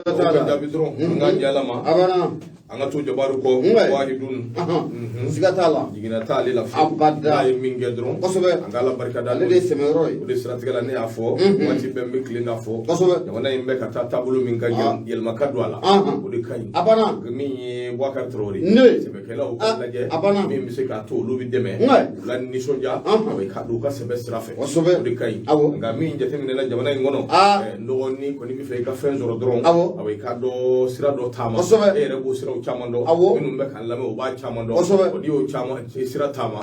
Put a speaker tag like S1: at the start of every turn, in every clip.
S1: O
S2: t'a la.
S1: Jaabi dɔrɔn, an k'an di Ala ma.
S2: A banna.
S1: An ka to jabaru kɔ. Wahidun.
S2: Siga t'a la.
S1: Jiginna t'ale la fiyewu.
S2: Abada.
S1: N'a ye min kɛ dɔrɔn, an k'Ala barika da.
S2: Ale de ye sɛmɛyɔrɔ ye.
S1: O de siratigɛ la, ne y'a fɔ waati bɛɛ, n bɛ tilen k'a fɔ, jamana in bɛ ka taa taabolo min kan, yɛlɛma ka don a la, o de ka ɲi.
S2: A banna.
S1: Min ye Boubacar Traoré,
S2: Ne.
S1: sɛbɛkɛlaw ka lajɛ
S2: a banna.
S1: min bɛ se k'a to olu bɛ dɛmɛ, u la nisɔndiya, a bɛ ka don u ka sɛbɛ sira fɛ. O de ka ɲi. Nka min jateminɛna jamana in kɔnɔ, nɔgɔ ni kɔni bɛ fɛ i ka fɛn sɔrɔ dɔrɔn, a bɛ i ka dɔn sira dɔ taama. E yɛrɛ b'o siraw caman dɔn. Minnu bɛ k'an lamɛn, u b'a caman dɔn. N'i y'o caman sira taama,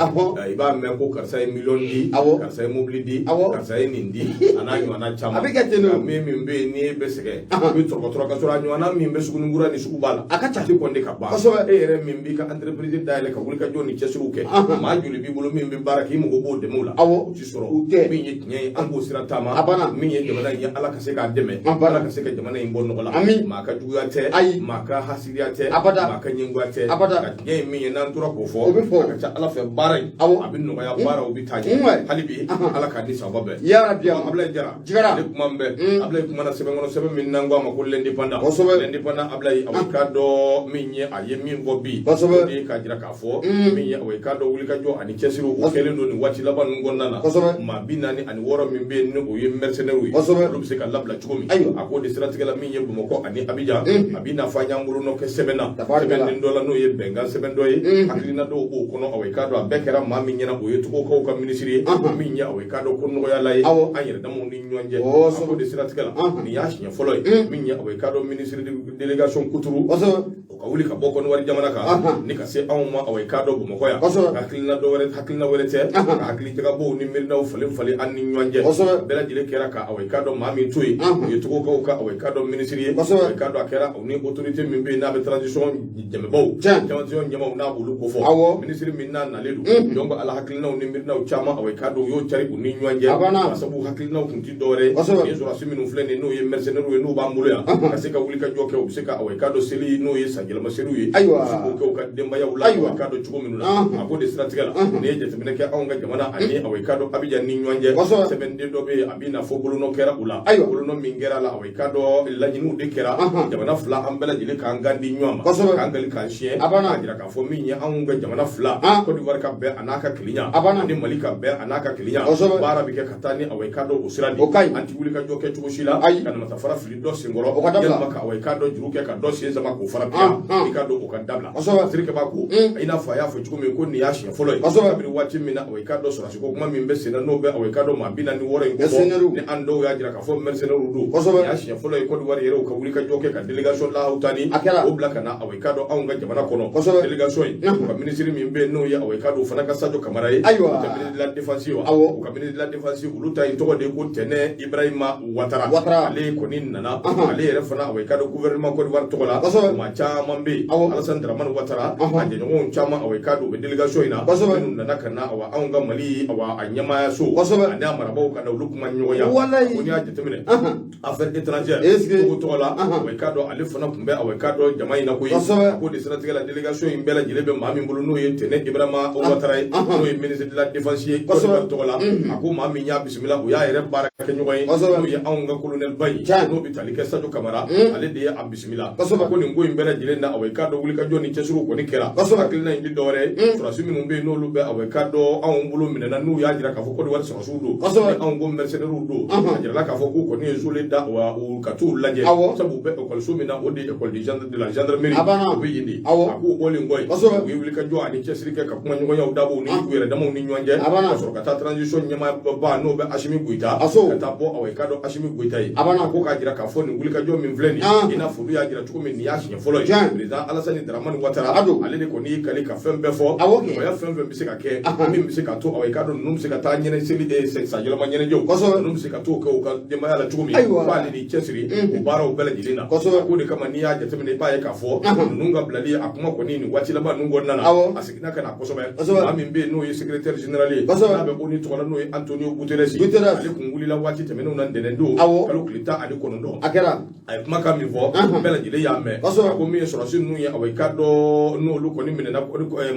S1: i b'a mɛn ko karisa ye miliyɔn di, karisa ye mobili di, karisa ye nin di, a n'a ɲɔgɔnna caman.
S2: A bɛ kɛ ten de o.
S1: Nka min bɛ yen, n'i bɛ sɛgɛn, i bɛ tɔrɔkɔtɔrɔ ka sɔrɔ a ɲɔgɔnna min bɛ Sugunikura ni sugu b'a la.
S2: A ka ca.
S1: A tɛ kɔn de ka ban. E yɛrɛ min b'i ka entreprise dayɛlɛ ka wuli ka jɔ ni cɛsiriw kɛ, maa joli b'i bolo min bɛ baara kɛ, i mago b'o dɛmɛw la? O ti sɔrɔ.
S2: U tɛ.
S1: Min ye tiɲɛ ye, an k'o sira taama.
S2: A banna.
S1: Min ye jamana in ye, Ala ka se k'a dɛmɛ.
S2: A banna.
S1: Ala ka se ka jamana in bɔ nɔgɔ la.
S2: Amin.
S1: Maa ka juguya tɛ.
S2: Ayi.
S1: Maa ka hasidiya tɛ.
S2: Abada.
S1: Maa ka ɲɛngoya tɛ.
S2: Abada.
S1: Nka tiɲɛ ye min ye, n'an tora k'o fɔ,
S2: O bɛ fɔ.
S1: a ka ca Ala fɛ, baara in, a bɛ nɔgɔya, baaraw bɛ taa ɲɛ. Hali bi, Ala k'a ni sababa bɛn.
S2: Ya Rabbi.
S1: Ablaye Jara.
S2: Jigara.
S1: Ale kuma min bɛ, Ablaye kumana sɛbɛn kɔnɔ, sɛbɛn min n'an ko a ma ko L'Indépendant. L'Indépendant, Ablaye, a k'a dɔn min ye, a ye min fɔ bi, o de ye k'a jira k'a fɔ min ye, a k'a dɔn wulikajɔ ani cɛsiriw o kɛlen don nin waati laban ninnu kɔnɔna na. Maa 46 min bɛ yen, ni o ye mercenaires ye, olu bɛ se ka labila cogo min. A k'o de siratigɛ la, min ye Bamakɔ ani Abidjan, a b'i n'a fɔ an y'an bolonɔ kɛ sɛbɛn na,
S2: Tabarikala.
S1: sɛbɛnden dɔ la, n'o ye bɛnkan sɛbɛn dɔ ye. Hakilina dɔw b'o kɔnɔ, a k'a dɔn a bɛɛ kɛra maa min ɲɛna, o ye Togokaw ka minisiri ye, min ye, a k'a dɔn ko nɔgɔya la ye an yɛrɛ damaw ni ɲɔgɔn cɛ. A k'o de siratigɛ la, nin y'a siɲɛ fɔlɔ ye, min ye, a k'a dɔn ministre de délégation kuturu, o ka wuli ka bɔ Kɔnɔwari jamana kan ni ka se anw ma, a k'a dɔn Bamakɔ yan. Hakilina dɔ wɛrɛ, hakilina wɛrɛ tɛ, ka hakili jagabɔw ni miirinaw falen falen an ni ɲɔgɔn cɛ. Bɛɛ lajɛlen kɛra ka, a k'a dɔn maa min to yen, o ye Togokaw ka, a k'a dɔn minisiri ye. A k'a dɔn a kɛra o ni autorité min bɛ yen, n'a bɛ transition dɛmɛbaw, transition ɲɛmaaw, n'a b'olu kofɔ. Minisiri min n'a nalen don, donc ala hakilinaw ni miirinaw caman, a k'a dɔn u y'o cari u ni ɲɔgɔn cɛ.
S2: A banna.
S1: Sabu hakilinaw tun ti dɔwɛrɛ ye, nin sɔrɔdasi minnu filɛ nin ye, n'o ye mercenaires ye, n'u b'an bolo yan, ka se ka wuli ka jɔ kɛ, u bɛ se ka, a k'a dɔn seli, n'o ye sanyɛlɛma seliw ye, u bɛ se k'o kɛ u ka denbayaw la, a k'a dɔn cogo minnu na. A k'o de siratigɛ la, n'i ye jateminɛ kɛ anw ka jamana ani, a k'a dɔn Abidjan ni ɲɔgɔn cɛ, sɛbɛnden dɔ bɛ yen, a b'i n'a fɔ bolonɔ kɛra u la. Bolonɔ min kɛra la, a k'a dɔn laɲiniw de kɛra. Jamana fila, an bɛɛ lajɛlen k'an kan di ɲɔgɔn ma, k'an gali k'an siɲɛ,
S2: A banna.
S1: k'a jira k'a fɔ min ye anw ka jamana fila, Côte d'Ivoire ka bɛn a n'a ka kelenya,
S2: A banna.
S1: ani Mali ka bɛn a n'a ka kelenya, baara bɛ kɛ ka taa ni, a k'a dɔn o sira de.
S2: O ka ɲi.
S1: An ti wuli ka jɔ kɛ cogo si la
S2: Ayi.
S1: ka namasafara fili dɔ senkɔrɔ,
S2: O ka dabila.
S1: yalima ka, a k'a dɔn juru kɛ ka dɔ sen sama k'o fara piya, i k'a dɔn o ka dabila. Sirikɛba ko, i n'a fɔ a y'a fɔ cogo min ko nin y'a siɲɛ fɔlɔ ye, kabini waati min na, a k'a dɔn sɔrɔdasi ko kuma min bɛ sen na, n'o bɛ, a k'a dɔn maa 46 in ko fɔ,
S2: Mercenaires.
S1: ni an dɔw y'a jira k'a fɔ mercenaires don. Nin y'a siɲɛ fɔlɔ ye Côte d'Ivoire yɛrɛ ka wuli ka jɔ kɛ ka délégation lahawutani
S2: A kɛra.
S1: o bila ka na, a k'a dɔn anw ka jamana kɔnɔ. Délégation in, u ka ministre min bɛ yen, n'o ye, a k'a dɔn o fana ka Sadio Kamara ye, o tɛ ministre de la défense ye wa? U ka ministre de la défense, olu ta in tɔgɔ de ye ko Tɛnɛ Ibrahima Ouattara.
S2: Ouattara.
S1: Ale kɔni nana, ale yɛrɛ fana, a k'a dɔn gouvernement Côte d'Ivoire tɔgɔ la, maa caman bɛ yen, Alassane Dramane Ouattara, a jɛɲɔgɔnw caman, a k'a dɔn u bɛ délégation in na, minnu nana ka na, awa, anw ka Mali, awa, a ɲɛmaayaso ani a marabaaw ka na olu kuma ɲɔgɔnya. Ko n'i y'a jateminɛ, affaire étrangère,
S2: Est-ce que
S1: Togo tɔgɔ la, a k'a dɔn ale fana tun bɛ, a k'a dɔn jama in na koyi. A k'o de siratigɛ la, délégation in bɛɛ lajɛlen bɛ maa min bolo, n'o ye Tɛnɛ Ibrahima Ouattara ye, n'o ye ministre de la défense ye Côte d'Ivoire tɔgɔ la, a ko maa min y'a bisimila, o y'a yɛrɛ baara kɛ ɲɔgɔn ye, n'o ye anw ka colonel ba ye, n'o bɛ tali kɛ Sadio Kamara, ale de ye a bisimila. A ko nin ko in bɛɛ lajɛlen na, a k'a dɔn wulikajɔ ni cɛsiriw kɔni kɛra. Hakilina in ti dɔwɛrɛ ye, sɔrɔdasi minnu bɛ yen, n'olu bɛ, a k'a dɔn anw bolo minɛna, n'u y'a jira k'a fɔ Côte d'Ivoire sɔrɔdasiw don, ni anw ko mercenaires don, a jirala k'a fɔ k'u kɔni ye zole da wa u ka t'u lajɛ, sabu u bɛ ekɔliso min na, o de ye école de la gendarmerie,
S2: A banna.
S1: o bɛ yen de. A k'u bɔlen kɔ yen, u ye wulikajɔ ani cɛsiri kɛ ka kuma ɲɔgɔnyaw dabɔ u ni u yɛrɛ damaw ni ɲɔgɔn cɛ,
S2: A banna.
S1: ka sɔrɔ ka taa transition ɲɛmaaba, n'o bɛ Assimi Goïta,
S2: Aso.
S1: ka taa bɔ, a k'a dɔn Assimi Goïta ye.
S2: A banna.
S1: A ko k'a jira k'a fɔ nin wulikajɔ min filɛ nin ye, i n'a fɔ olu y'a jira cogo min, nin y'a siɲɛ fɔlɔ ye. Président Alassane Dramane Ouattara,
S2: A don.
S1: ale de kɔni y'i kali ka fɛn bɛɛ fɔ,
S2: Awɔ kɛ.
S1: nɔgɔya fɛn fɛn bɛ se ka kɛ, min bɛ se ka to, a k'a dɔn ninnu bɛ se ka taa ɲɛnɛ seli, sanyɛlɛma ɲɛnajɛw, ninnu bɛ se ka t'o kɛ u ka denbaya la cogo min, k'ale de cɛsiri o baaraw bɛɛ lajɛlen na. K'o de kama, n'i y'a jateminɛ, i b'a ye k'a fɔ ninnu ka bilali a kuma kɔni nin waati laban ninnu kɔnɔna na, a seginna ka na kosɛbɛ. Maa min bɛ yen, n'o ye secrétaire général ye, n'a bɛ ONU tɔgɔ la, n'o ye Antonio Guterres,
S2: Guterres.
S1: ale kun wulila waati tɛmɛnenw na ntɛnɛn don, kalo tile 19.
S2: A kɛra.
S1: A ye kumakan min fɔ, bɛɛ lajɛlen y'a mɛn. A ko min ye sɔrɔdasi ninnu ye, awa, i k'a dɔn n'olu kɔni minɛna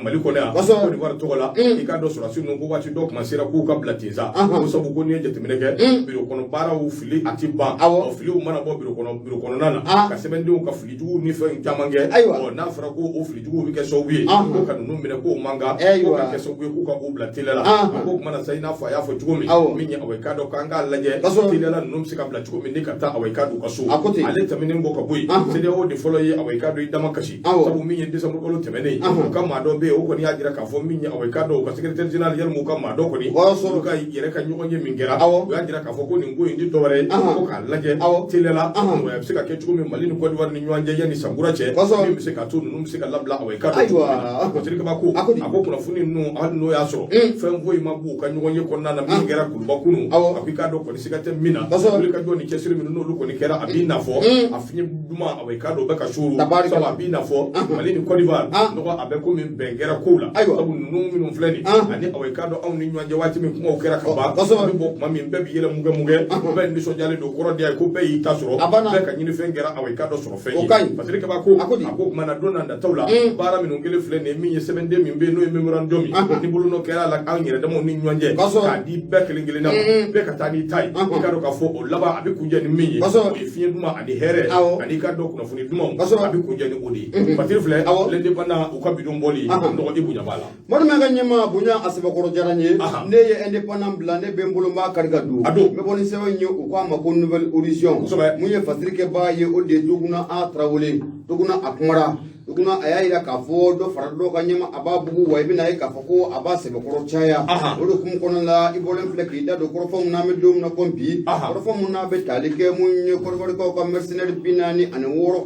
S1: Mali kɔnɔ yan, Côte d'Ivoire tɔgɔ la, i k'a dɔn sɔrɔdasi ninnu ko waati dɔ kuma sera k'u ka bila ten sa, ko sabu ko n'i ye jateminɛ kɛ biro kɔnɔ baaraw fili a ti ban. Ɔ, filiw mana bɔ biro kɔnɔ, biro kɔnɔna na, ka sɛbɛndenw ka fili juguw ni fɛn caman kɛ. Ɔ, n'a fɔra ko o fili juguw bɛ kɛ sababu ye ko ka ninnu minɛ, k'o man kan, ko ka kɛ sababu ye k'u ka u bila teliya la. A ko kuma na sa, i n'a fɔ a y'a fɔ cogo min, min ye, awa, i k'a dɔn k'an k'a lajɛ teliya la, ninnu bɛ se ka bila cogo min ni ka taa, awa, i k'a dɔn u ka so. Ale tɛmɛnen kɔ ka bɔ yen, CEDEAO de fɔlɔ ye, awa, i k'a dɔn i dama kasi, sabu min ye décembre kalo tɛmɛnen, u ka maa dɔ bɛ yen, o kɔni y'a jira k'a fɔ min ye, awa, i k'a dɔn u ka secrétaire général yɛlɛma, u ka maa dɔ kɔni, olu ka yɛrɛ ka ɲɔgɔn ye min kɛra, u y'a jira k'a fɔ ko nin ko in ti dɔwɛrɛ ye ko k'a lajɛ teliya la, nɔgɔya bɛ se ka kɛ cogo min Mali ni Côte d'Ivoire ni ɲɔgɔn cɛ yanni sankura cɛ, min bɛ se k'a to ninnu bɛ se ka labila, awa, i k'a dɔn cogo min na. Patiri Kabako, a ko kunnafoni ninnu, hali n'o y'a sɔrɔ fɛn foyi ma b'u ka ɲɔgɔn ye kɔnɔna na min kɛra Kuluba kunun, a ko i k'a dɔn kɔni siga tɛ min na, wulikajɔ ni cɛsiri minnu n'olu kɔni kɛra, a b'i n'a fɔ a fiɲɛ duman, awa, i k'a dɔn o bɛ ka suuru, sabu a b'i n'a fɔ Mali ni Côte d'Ivoire nɔgɔ a bɛ komi bɛn kɛra kow la, sabu ninnu minnu filɛ nin ani, awa, i k'a dɔn anw ni ɲɔgɔn cɛ waati min kumaw kɛra ka ban, bɛ bɔ tuma min, bɛɛ bɛ yɛlɛ mukɛ mukɛ, bɛɛ nisɔndiyalen don, kɔrɔ de ye ko bɛɛ y'i ta sɔrɔ, bɛɛ ka ɲinifɛn kɛra, awa, i k'a dɔn sɔrɔ fɛn ye. Patiri Kabako, a ko tuma na don na nataw la, baara minnu kelen filɛ nin ye, min ye sɛbɛnden min bɛ yen n'o ye memorandum ye, ni bolonɔ kɛra a la anw yɛrɛ damaw ni ɲɔgɔn cɛ, k'a di bɛɛ kelen kelenna ma, bɛɛ ka taa n'i ta ye, i k'a dɔn k'a fɔ o laban a bɛ kuncɛ ni min ye, o ye fiɲɛ duman ani hɛrɛ ani i k'a dɔn kunnafoni dumanw, a bɛ kuncɛ ni o de ye. Patiri filɛ, l'Indépendant u ka bidon bɔli nɔgɔ, i bonya b'a la.
S2: Mɔdimɛ ka ɲɛma bonya a sɛbɛkɔrɔ diyara n ye. Ne ye Indépendant bila, ne bɛ n bolo n b'a kari ka don.
S1: A don.
S2: N bɛ bɔ ni sɛbɛn in ye, u k'a ma ko Nouvel Horizon. Mun ye fasiri kɛbaa ye, o de ye Toguna A Tarawele. Toguna a kumara. Toguna a y'a jira k'a fɔ dɔ fara dɔ kan ɲɛma, a b'a bugu wa, i bɛna ye k'a fɔ ko a b'a sɛbɛkɔrɔ caya. O de hukumu kɔnɔna la, i bɔlen filɛ k'i da don kɔrɔfɔ min na, an bɛ don min na komi bi, kɔrɔfɔ min n'a bɛ tali kɛ mun ye Kɔdiwarikaw ka mercenaire 46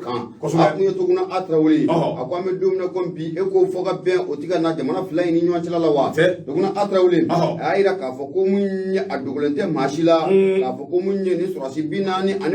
S2: kan. A kun ye Toguna A Tarawele. A ko an bɛ don min na komi bi, e ko fɔ ka bɛn o ti ka na jamana fila in ni ɲɔgɔn cɛla la wa? Toguna A Tarawele a y'a jira k'a fɔ ko mun ye a dogolen tɛ maa si la k'a fɔ ko mun ye ni sɔrɔdasi 49, an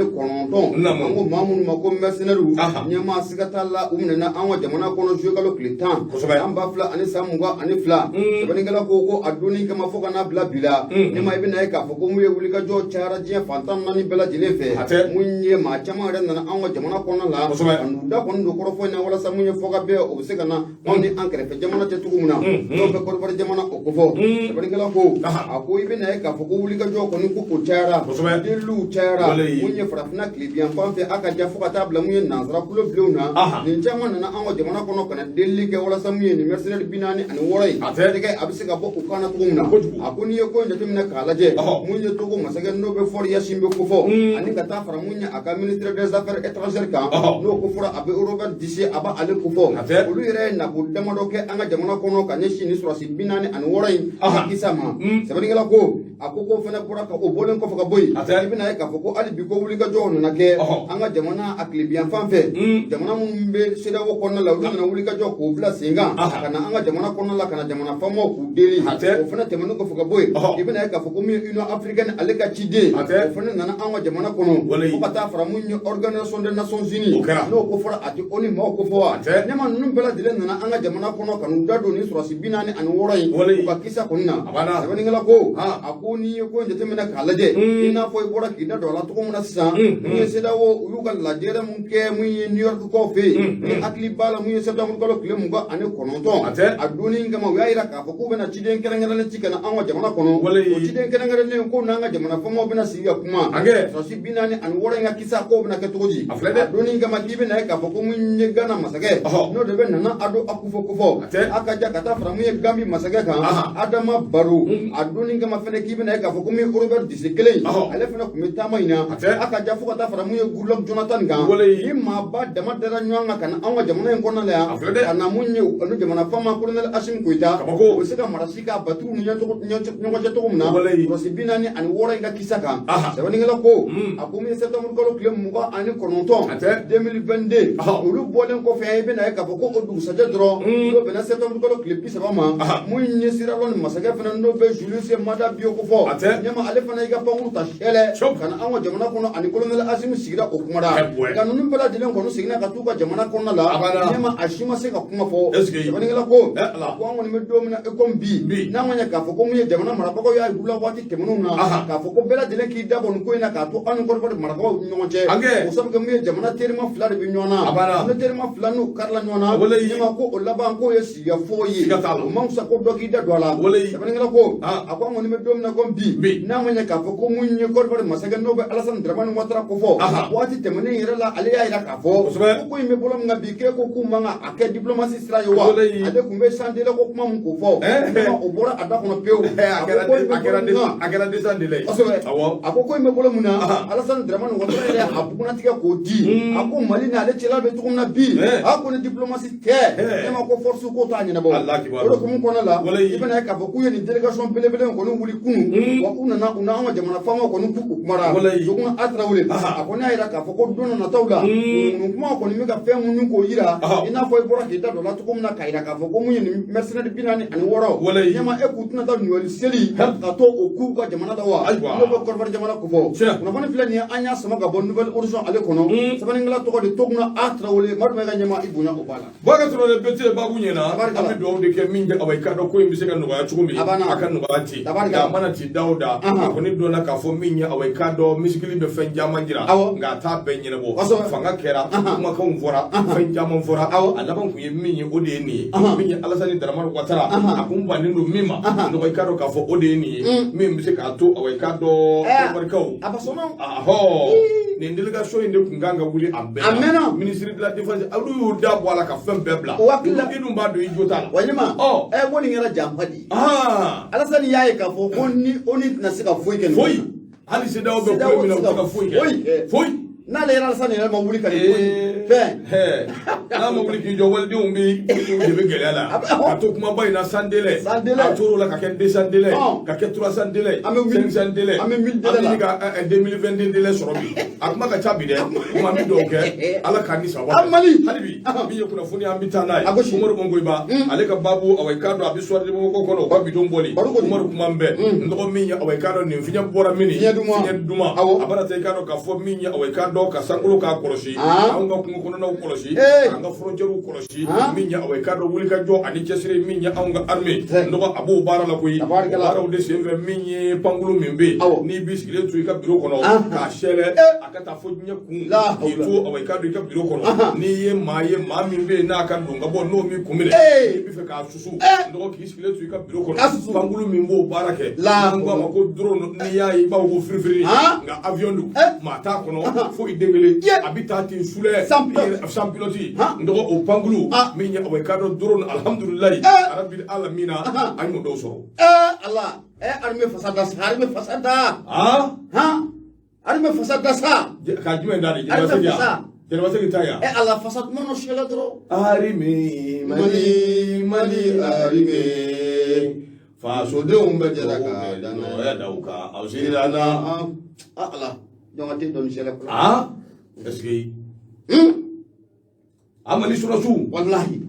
S2: ko maa minnu ma ko mercenaires, ɲɛmaa siga t'a la, u minɛna an ka jamana kɔnɔ juillet kalo tile 10 san 2022. Sɛbɛnnikɛla ko ko a donni kama fo ka n'a bila bi la, ɲɛmaa, i bɛna ye k'a fɔ ko mun ye wulikajɔ cayara diɲɛ fan 14 bɛɛ lajɛlen fɛ, mun ye maa caman yɛrɛ nana an ka jamana kɔnɔna la ka n'u da kɔni don kɔrɔfɔ in na walasa mun ye fɔ ka bɛn o bɛ se ka na anw ni an kɛrɛfɛ jamana cɛ cogo min na, n'o bɛ Kɔdiwari jamana o kofɔ. Sɛbɛnnikɛla ko a ko i bɛna ye k'a fɔ ko wulikajɔ kɔni ko o cayara, deliliw cayara mun ye farafinna tilebinyanfan fɛ, a ka ja fo ka taa bila mun ye nansara kulo bilenw na, nin caman nana an ka jamana kɔnɔ ka na delili kɛ walasa mun ye nin mercenaire 46 in tɛgɛ a bɛ se ka bɔ u kan na cogo min na. A ko n'i ye ko in jateminɛ k'a lajɛ, mun ye Togo masakɛ n'o bɛ Faure Gnassingbé kofɔ, ani ka taa fara mun ye a ka ministre des affaires étrangères kan, n'o ko fɔra a bɛ Robert Dussey, a b'ale kofɔ, olu yɛrɛ ye nako damadɔ kɛ an ka jamana kɔnɔ ka ɲɛsin ni sɔrɔdasi 46 in kisa ma. Sɛbɛnnikɛla ko a ko k'o fana bɔra ka o bɔlen kɔfɛ ka bɔ yen, i bɛna ye k'a fɔ ko hali bi ko wulikajɔw nana kɛ an ka jamana a tilebinyanfan fɛ, jamana minnu bɛ CEDEAO kɔnɔna la, olu nana wulikajɔ k'o bila sen kan ka na an ka jamana kɔnɔna la ka na jamana faamaw k'u deli. O fana tɛmɛnen kɔfɛ ka bɔ yen, i bɛna ye k'a fɔ ko min ye Union africaine ale ka ciden, o fana nana an ka jamana kɔnɔ, fo ka taa fara mun ye Organisation des Nations Unies, n'o ko fɔra a tɛ ONU maaw ko fɔ wa. Ne ma ninnu bɛɛ lajɛlen nana an ka jamana kɔnɔ ka n'u da don ni sɔrɔdasi 46 in u ka kisa kɔni na. Sɛbɛnnikɛla ko a ko n'i ye ko in jateminɛ k'a lajɛ, i n'a fɔ i bɔra k'i da don a la cogo min na sisan, mun ye CEDEAO u y'u ka lajɛrɛ mun kɛ mun ye New York kaw fɛ yen, ni hakili b'a la mun ye septembre kalo tile 29, a donni kama u y'a jira k'a fɔ k'u bɛna ciden kɛrɛnkɛrɛnnen ci ka na an ka jamana kɔnɔ. O ciden kɛrɛnkɛrɛnnen ko n'an ka jamana faamaw bɛna sigi ka kuma sɔrɔdasi 46 in ka kisa k'o bɛna kɛ cogo di. A donni kama k'i bɛna ye k'a fɔ ko mun ye Ghana masakɛ, n'o de bɛ Nana Addo Akufo kofɔ, a ka ja ka taa fara mun ye Gambie masakɛ kan, Adama Barrow, a donni kama fɛnɛ k'i bɛna ye k'a fɔ ko min ye Robert Dussey kelen, ale fɛnɛ tun bɛ taama in na, a ka ja fo ka taa fara mun ye Goodluck Jonathan kan. Ni maaba dama dara ɲɔgɔn kan ka na anw ka jamana in kɔnɔna la yan ka na mun ye ani jamana faama colonel Assimi Goïta, o bɛ se ka marasi k'a baturu ni ɲɔgɔn cɛ cogo min na sɔrɔdasi 46 in ka kisa kan. Sɛbɛnnikɛla ko a ko min ye septembre kalo tile 29 2022, olu bɔlen kɔfɛ, i bɛna ye k'a fɔ ko o dugusajɛ dɔrɔn, n'o bɛnna septembre kalo tile 30 ma, mun ye Sierra Leone masakɛ fana n'o bɛ Julius Maada Bio kofɔ, ɲɛma ale fana y'i ka pankuru ta sɛlɛ ka na anw ka jamana kɔnɔ, ani colonel Assimi sigira o kuma da. Nka ninnu bɛɛ lajɛlen kɔni seginna ka t'u ka jamana kɔnɔna la.
S1: banna.
S2: Ɲɛma a si ma se ka kuma fɔ.
S1: Est-ce que-
S2: Sɛbɛnnikɛla ko
S1: Eh, Ala.
S2: ko an kɔni bɛ don min na i komi bi,
S1: Bi.
S2: n'a ma ɲɛ k'a fɔ ko mun ye jamana marabagaw y'a yir'u la waati tɛmɛnenw na, k'a fɔ ko bɛɛ lajɛlen k'i da bɔ nin ko in na k'a to an ni Côte d'Ivoire marabagaw ni ɲɔgɔn cɛ.
S1: An kɛ.
S2: O sabu kɛ mun ye, jamana terima fila de bɛ ɲɔgɔn na.
S1: A banna.
S2: Ne terima fila n'u karila ɲɔgɔn na.
S1: Walayi.
S2: Ɲɛma ko o laban k'o ye sigikafɔ ye.
S1: Siga t'a la.
S2: O man fisa ko dɔ k'i da don a la.
S1: Walayi.
S2: Sɛbɛnnikɛla ko a ko an kɔni bɛ don min na komi bi,
S1: Bi.
S2: n'a ma ɲɛ k'a fɔ ko mun ye Côte d'Ivoire masakɛ n'o bɛ Alassane Dramane Ouattara ko fɔ, waati tɛmɛnen yɛrɛ la, ale y'a jira k'a fɔ ko ko in bɛ bolo min kan bi, k'e ko k'u man kan a kɛ diplomatie sira ye wa?
S1: Walayi.
S2: Ale tun bɛ sans délai ko kuma min k'o fɔ, ɲɛma o bɔra a da kɔnɔ pewu.
S1: A
S2: A
S1: kɛra
S2: ko ko in bɛ
S1: a kɛra
S2: bolo min kan,
S1: a kɛra 200 délai ye.
S2: Kosɛbɛ.
S1: Awɔ.
S2: A ko ko in bɛ bolo mun na, Alassane Dramane Ouattara yɛrɛ a bugunnatigɛ k'o di. A ko Mali n'ale cɛla bɛ cogo min na bi, a ko ni diplomatie tɛ, ɲɛma ko force ko t'a ɲɛnabɔ.
S1: Allah kibaru.
S2: O de hukumu kɔnɔna la,
S1: Walayi.
S2: i bɛna ye k'a fɔ k'u ye nin délégation belebele in kɔni wuli kunun, wa u nana u n'an ka jamana faamaw kɔni k'u kumara.
S1: Walayi.
S2: Dogona A Tarawele, a kɔni y'a jira k'a fɔ ko don dɔ nataw la, ninnu kuma kɔni bɛ ka fɛn minnu k'o jira, i n'a fɔ i bɔra k'i da don la cogo min na, k'a jira k'a fɔ ko mun ye nin mercenaires 46,
S1: Walayi.
S2: ɲɛma e k'u tɛna taa Noël seli ka to o k'u ka jamana la wa?
S1: Ayiwa.
S2: N'o bɛ Côte d'Ivoire jamana ko fɔ. Kunnafoni filɛ nin ye, an y'a sama ka bɔ Nouvelle Horizon ale kɔnɔ. Sɛbɛnnikɛla tɔgɔ de Toguna A Tarawele. Madu ma ka ɲɛma i bonya o b'a la.
S1: Bɔkɛ Tarawele bɛɛ babu ɲɛna.
S2: Tabarikala.
S1: An bɛ dugawu de kɛ min kɛ, awa, i k'a dɔn ko in bɛ se ka nɔgɔya cogo min.
S2: A banna.
S1: A ka nɔgɔya ten.
S2: Tabarikala.
S1: Nka a mana ci da o da, a kɔni dɔnna k'a fɔ min ye, awa, i k'a dɔn misikili bɛ fɛn caman jira, nka a t'a bɛɛ ɲɛnabɔ. Fanga kɛra, kumakanw fɔra, fɛn caman fɔra, a laban kun ye min ye, o de ye nin ye. Min ye Alassane Dramane Ouattara, a kun bannen don min ma nɔgɔ, i k'a dɔn k'a fɔ o de ye nin ye, min bɛ se k'a to, awa, i k'a dɔn barikaw.
S2: A ba sɔnna.
S1: Ahɔ, nin délégation in de kun kan ka wuli a bɛɛ.
S2: A mɛnna.
S1: Ministre de la défense, olu y'u da bɔ a la ka fɛn bɛɛ bila.
S2: O hakili la-
S1: I dun b'a dɔn i jo t'a la.
S2: Wa ɲɛma, ɛ, ko nin kɛra janfa de ye. Alassane y'a ye k'a fɔ ko ni ONU tɛna se ka foyi kɛ nin ko
S1: Foyi.
S2: in na.
S1: Hali CEDEAO bɛ
S2: CEDEAO
S1: ko min na, u
S2: tɛ se
S1: tɛ ka foyi kɛ.
S2: foyi kɛ.
S1: Foyi.
S2: N'ale yɛrɛ Alassane yɛrɛ ma wuli ka nin ko in fɛn.
S1: N'a ma wuli k'i jɔ, walidenw bɛ de bɛ gɛlɛya la. Ka to kumaba in na, sans délai.
S2: Sans délai.
S1: A tor'o la ka kɛ 200 délai, ka kɛ 300 délai,
S2: An bɛ mille-
S1: 500 délai.
S2: an bɛ 1000 délai la.
S1: An bɛ ka 2022 délai sɔrɔ bi. A kuma ka ca bi dɛ. Kuma min dɔw kɛ, Ala k'an ni sababa.
S2: An Mali.
S1: Hali bi, min ye kunnafoni, an bɛ taa n'a ye.
S2: A gosi.
S1: Umaru Bongoyiba, ale ka baabu, awa, i k'a dɔn a bɛ Soir de Bamako kɔnɔ, o ka bidon bɔli.
S2: Baro kɔni.
S1: Umaru kuma bɛɛ. N dɔgɔ min ye, awa, i k'a dɔn nin fiɲɛ bɔra min.
S2: Fiɲɛ duman.
S1: Fiɲɛ duman.
S2: Awɔ.
S1: A bara ta, i k'a dɔn k'a fɔ min ye, awa, i k'a dɔn ka sankolo k'a kɔlɔsi. Anw ka kungo kɔnɔnaw kɔlɔsi. An ka frontières kɔlɔsi. Min ye, awa, i k'a dɔn wulikajɔ ani cɛsiri min ye anw ka armée. N dɔgɔ a b'o baara la koyi.
S2: Tabarikala.
S1: O baaraw de senfɛ, min ye pankulu min bɛ yen. N'i b'i sigilen to i ka bureau kɔnɔ. K'a sɛlɛ. A ka taa fo diɲɛ kun.
S2: La
S1: K'i
S2: hawla.
S1: to, awa, i k'a dɔn i ka bureau kɔnɔ. N'i ye maa ye, maa min bɛ yen n'a ka don ka bɔ n'o m'i kun minɛ. N'i bɛ fɛ k'a susu. N dɔgɔ k'i sigilen to i ka bureau kɔnɔ.
S2: K'a susu.
S1: Pankulu min b'o baara kɛ.
S2: La
S1: N'an ko a ma ko drone, n'i y'a ye i b'a fɔ ko firifiri. Nka avion don. Maa t'a kɔnɔ. Foyi den kelen. A bɛ taa ten sulɛ.
S2: Sans pilote.
S1: Sans pilote. N dɔgɔ o pankulu. Min ye, awa, i k'a dɔn drone, alhamdulilayi. Arabil alamina, an y'o dɔw sɔrɔ.
S2: Ala, armée fasa da sa, armée fasa da. Han, armée fasa da sa.
S1: Ka jumɛn da de?
S2: Armée
S1: Jeliba Segi
S2: fasa.
S1: Jeliba Segi ta yan.
S2: Ala, fasa duman nɔ siyɛlɛ dɔrɔn.
S1: Armée Mali, Mali armée, fasodenw bɛ jɛra ka danaya da u kan, aw sera na.
S2: Ala, jɔn ka te dɔɔni siyɛlɛ fɔlɔ.
S1: Est-ce que a Mali sɔrɔsiw.
S2: Walahi.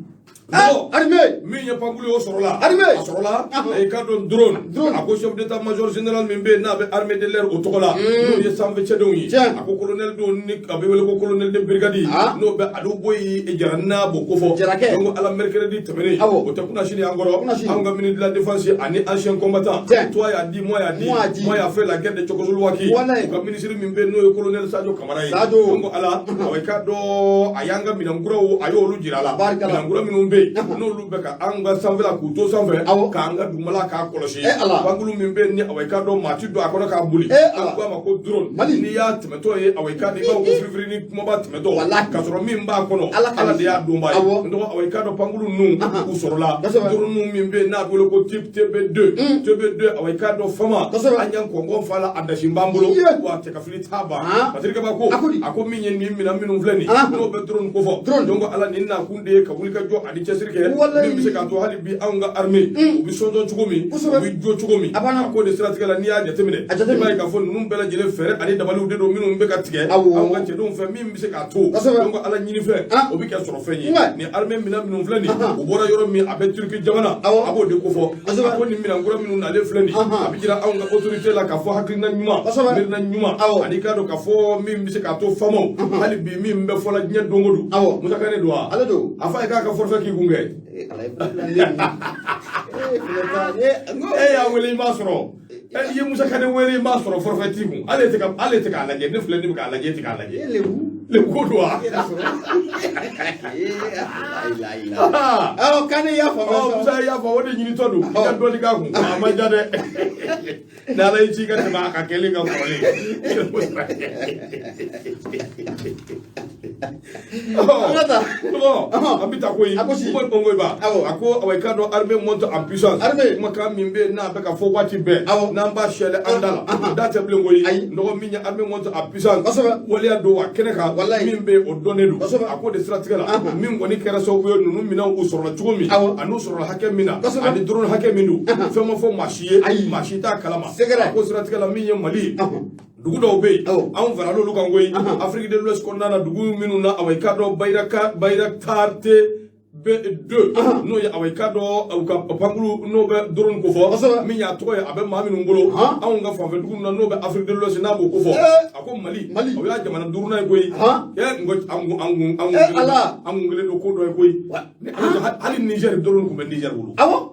S1: Mɔgɔ.
S2: Armée.
S1: Min ye pankulu ye, o sɔrɔla.
S2: Armée.
S1: A sɔrɔla. I ka dɔn drone.
S2: Drone.
S1: A ko chef d'état major général min bɛ yen n'a bɛ armée de l'air o tɔgɔ la, n'o ye sanfɛ cɛdenw ye.
S2: Tiɲɛ.
S1: A ko colonel don ni a bɛ wele ko colonel de brigade. N'o bɛ Aliou Boyi Jara n'a b'o kofɔ.
S2: Jarakɛ.
S1: Donc ala mercredi tɛmɛnen.
S2: Awɔ.
S1: O tɛ kunnasini an kɔrɔ.
S2: Kunnasini.
S1: Anw ka ministre de la défense ani ancien combattant.
S2: Tiɲɛ.
S1: Toi y'a dit, moi y'a dit.
S2: Moi a dit.
S1: Moi y'a fait la guerre de Tchécoslovaquie.
S2: Walayi.
S1: U ka ministre min bɛ yen n'o ye colonel Sadio Kamara ye.
S2: Sadio.
S1: Donc ala, awɔ, i k'a dɔn a y'an ka minɛnkuraw, a y'olu jira a la.
S2: Barikala.
S1: Minɛnkura minnu bɛ yen n'olu bɛ ka an ka sanfɛla k'u to sanfɛ. K'an ka dugumala k'a kɔlɔsi.
S2: Ala.
S1: Pankulu min bɛ yen ni, awa, i k'a dɔn maa ti don a kɔnɔ k'a boli.
S2: Ala.
S1: An ko a ma ko drone.
S2: Mali.
S1: N'i y'a tɛmɛtɔ ye, awa, i k'a dɔn i b'a fɔ ko firifiri ni kumaba tɛmɛtɔ.
S2: Walahi.
S1: K'a sɔrɔ min b'a kɔnɔ.
S2: Ala ka
S1: Ala de y'a donba ye.
S2: Awɔ.
S1: N dɔgɔ, awa, i k'a dɔn pankulu ninnu u sɔrɔla. Drone ninnu min bɛ yen n'a bɛ wele ko type TB2. TB2, awa, i k'a dɔn fama. An y'an kɔnkɔn fa la, a dasi b'an bolo. Wa cɛkafili t'a ban. Patrick Ba ko
S2: A ko di?
S1: A ko min ye nin minɛn minnu filɛ nin ye, n'o bɛ drone ko fɔ.
S2: Drone.
S1: Donc ala nin nakun de ye ka wuli ka jɔ ani cɛsiri kɛ min bɛ se k'a to hali bi anw ka armée u bɛ sɔnsɔn cogo min, u bɛ jo cogo min. A ko de siratigɛ la, n'i y'a jateminɛ, i b'a ye k'a fɔ ninnu bɛɛ lajɛlen fɛɛrɛ ani dabaliw de don minnu bɛ ka tigɛ anw ka cɛdenw fɛ, min bɛ se k'a to donc Ala ɲini fɛ o bɛ kɛ sɔrɔ fɛn ye. Nin armée minɛn minnu filɛ nin, u bɔra yɔrɔ min, a bɛ Turki jamana, a b'o de kofɔ. A ko nin minɛn kura minnu nalen filɛ nin, a bɛ jira anw ka autorité la k'a fɔ hakilina ɲuman, miirina ɲuman, ani k'a dɔn k'a fɔ min bɛ se k'a to faamaw hali bi min bɛ fɔla diɲɛ don o don. Musa Kane don wa?
S2: Ale don.
S1: A fɔ a ye k'a ka forfait k'i kun kɛ. E y'a wele i m'a sɔrɔ. I ye Musa Kane wele i m'a sɔrɔ, forfait t'i kun. Ale tɛ k'a lajɛ, ne filɛ, ne bɛ k'a lajɛ, e tɛ k'a lajɛ. Lebu ko don wa?
S2: Awɔ, Kane y'a faamuya.
S1: Musa y'a fɔ, o de ɲinitɔ don. I ka dɔɔnin k'a kun, a man ca dɛ. N'Ala y'i ci i ka tɛmɛ a ka kɛlen kan kɔrɔlen. An bɛ taa koyi. Umaru Ongoyiba, a ko awa i k'a dɔn armée monte en puissance. Kumakan min bɛ yen n'a bɛ ka fɔ waati bɛɛ, n'an b'a siyɛlɛ an da la, da tɛ bilen koyi. Nɔgɔ min ye armée monte en puissance, waleya don a kɛnɛ kan, min bɛ yen o dɔnnen don. A ko de siratigɛ la, min kɔni kɛra sababu ye ninnu minɛnw u sɔrɔla cogo min, ani u sɔrɔla hakɛ min na, ani drone hakɛ min don, fɛn ma fɔ maa si ye, maa si t'a kalama. A ko siratigɛ la, min ye Mali ye, dugu dɔw bɛ yen anw farala olu kan koyi, Afrique de l'Ouest kɔnɔna na, dugu minnu na awa i k'a dɔn Bayraktar TB2, n'o ye awa i k'a dɔn u ka pankuru n'o bɛ drone kofɔ, min y'a tɔgɔ ye a bɛ maa minnu bolo anw ka fanfɛ dugu na, n'o bɛ Afrique de l'Ouest, n'a b'o kofɔ. A ko Mali o y'a jamana duurunan ye koyi. An kun kelen don ko dɔ ye koyi. Hali Niger drone tun bɛ Niger bolo.
S2: Awɔ.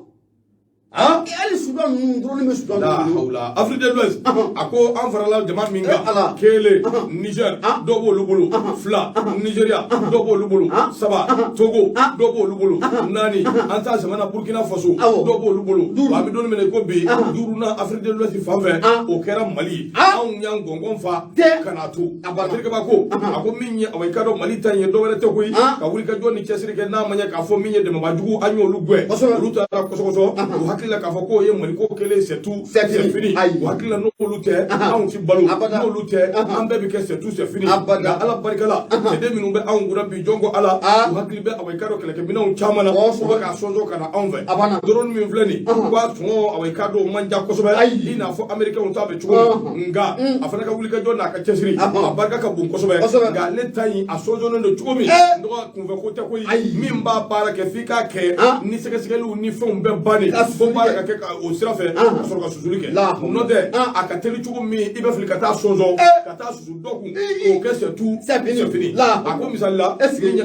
S2: Hali Sudan ninnu drone bɛ Sudan
S1: ninnu bolo. La Afrique de l'Ouest, a ko an farala jama min kan, kelen Niger, dɔ b'olu bolo, fila Nigeria, dɔ b'olu bolo, saba Togo, dɔ b'olu bolo, naani an ta jamana Burkina Faso, dɔ b'olu bolo. Wa an bɛ don min na i ko bi, duurunan Afrique de l'Ouest fan fɛ, o kɛra Mali ye. Anw y'an gɔngɔn fa ka n'a to. Terikɛba ko, a ko min ye awa i k'a dɔn Mali ta in ye dɔwɛrɛ tɛ koyi, ka wuli ka jɔ ni cɛsiri kɛ, n'a ma ɲɛ k'a fɔ min ye dɛmɛbaajugu, an y'olu gɛn, olu taara kɔsɔkɔsɔ. U hakili la k'a fɔ k'o ye Mali ko kɛlen, c'est tout, c'est fini. U hakili la n'olu tɛ anw ti balo, n'olu tɛ an bɛɛ bɛ kɛ c'est tout, c'est fini. Nka Ala barika la, cɛden minnu bɛ anw kunna bi, jɔn ko Ala, u hakili bɛ awa i k'a dɔn kɛlɛkɛminɛnw caman na, u bɛ k'a sɔnsɔn ka na anw fɛ. Drone min filɛ nin, k'a sɔngɔ awa i k'a dɔn o man ca kosɛbɛ, i n'a fɔ américains ta bɛ cogo min, nka a fana ka wulikajɔ n'a ka cɛsiri a barika ka bon kosɛbɛ. Nka ale ta in a sɔnsɔnnen don cogo min, nɔgɔ kunfɛ ko tɛ koyi. Min b'a baara kɛ f'i k'a kɛ ni sɛgɛsɛgɛliw ni fɛnw bɛɛ bannen, fo baara ka kɛ ka o sira fɛ ka sɔrɔ ka susuli kɛ. N'o tɛ, a ka teli cogo min i bɛ fili ka taa sɔnsɔn ka taa susu dɔ kun k'o kɛ c'est tout, c'est fini. A ko misali la,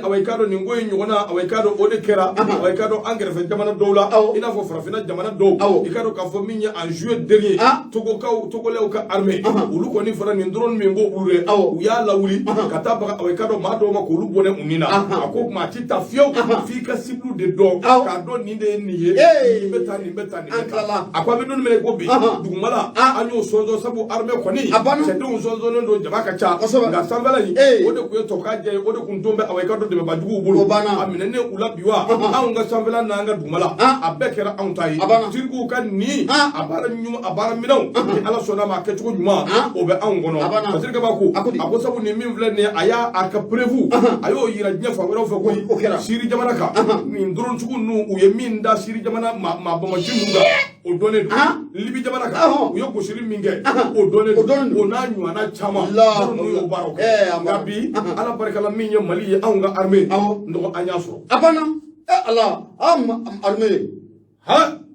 S1: awa i k'a dɔn nin ko in ɲɔgɔnna, awa i k'a dɔn o de kɛra awa i k'a dɔn an kɛrɛfɛ jamana dɔw la, i n'a fɔ farafinna jamana dɔw. I k'a dɔn k'a fɔ min ye en juillet dernier, Togokaw, Togolɛw ka armée, olu kɔni fana nin drone min b'o bolo dɛ, u y'a lawuli ka taa baga awa i k'a dɔn maa dɔw ma k'olu bɔnɛ u ni na. A ko maa ti taa fiyewu f'i ka cible de dɔn, k'a dɔn nin de ye nin ye, nin bɛ taa, nin bɛ taa, nin bɛ taa. A ko an bɛ don min na i ko bi, dugumala an y'o sɔnsɔn, sabu armée kɔni cɛdenw sɔnsɔnnen don, jama ka ca. Nka sanfɛla in, o de tun ye tɔka jɛ ye, o de tun don bɛ awa i k'a dɔn dɛmɛbajuguw bolo, a minɛnen u la bi wa anw ka sanfɛla n'an ka dugumala a bɛɛ kɛra anw ta ye. Tirikiw ka nin a baara ɲuman, a baara minɛnw, ni Ala sɔnna a ma, a kɛcogo ɲuman o bɛ anw kɔnɔ. Fasirikɛba ko, a ko sabu nin min filɛ nin ye, a y'a a ka preuve, a y'o yira diɲɛ fan wɛrɛw fɛ koyi. Siri jamana kan, nin drone sugu ninnu, u ye min da Siri jamana maa bamaci ninnu kan, o dɔnnen don. Libi jamana kan, u ye gosili min kɛ, o dɔnnen don. O n'a ɲɔgɔnna caman, ninnu y'o baaraw kɛ. Nka bi Ala barika la, min ye Mali ye, anw ka armée nɔgɔ an y'a sɔrɔ.
S2: A banna. Ala, armée.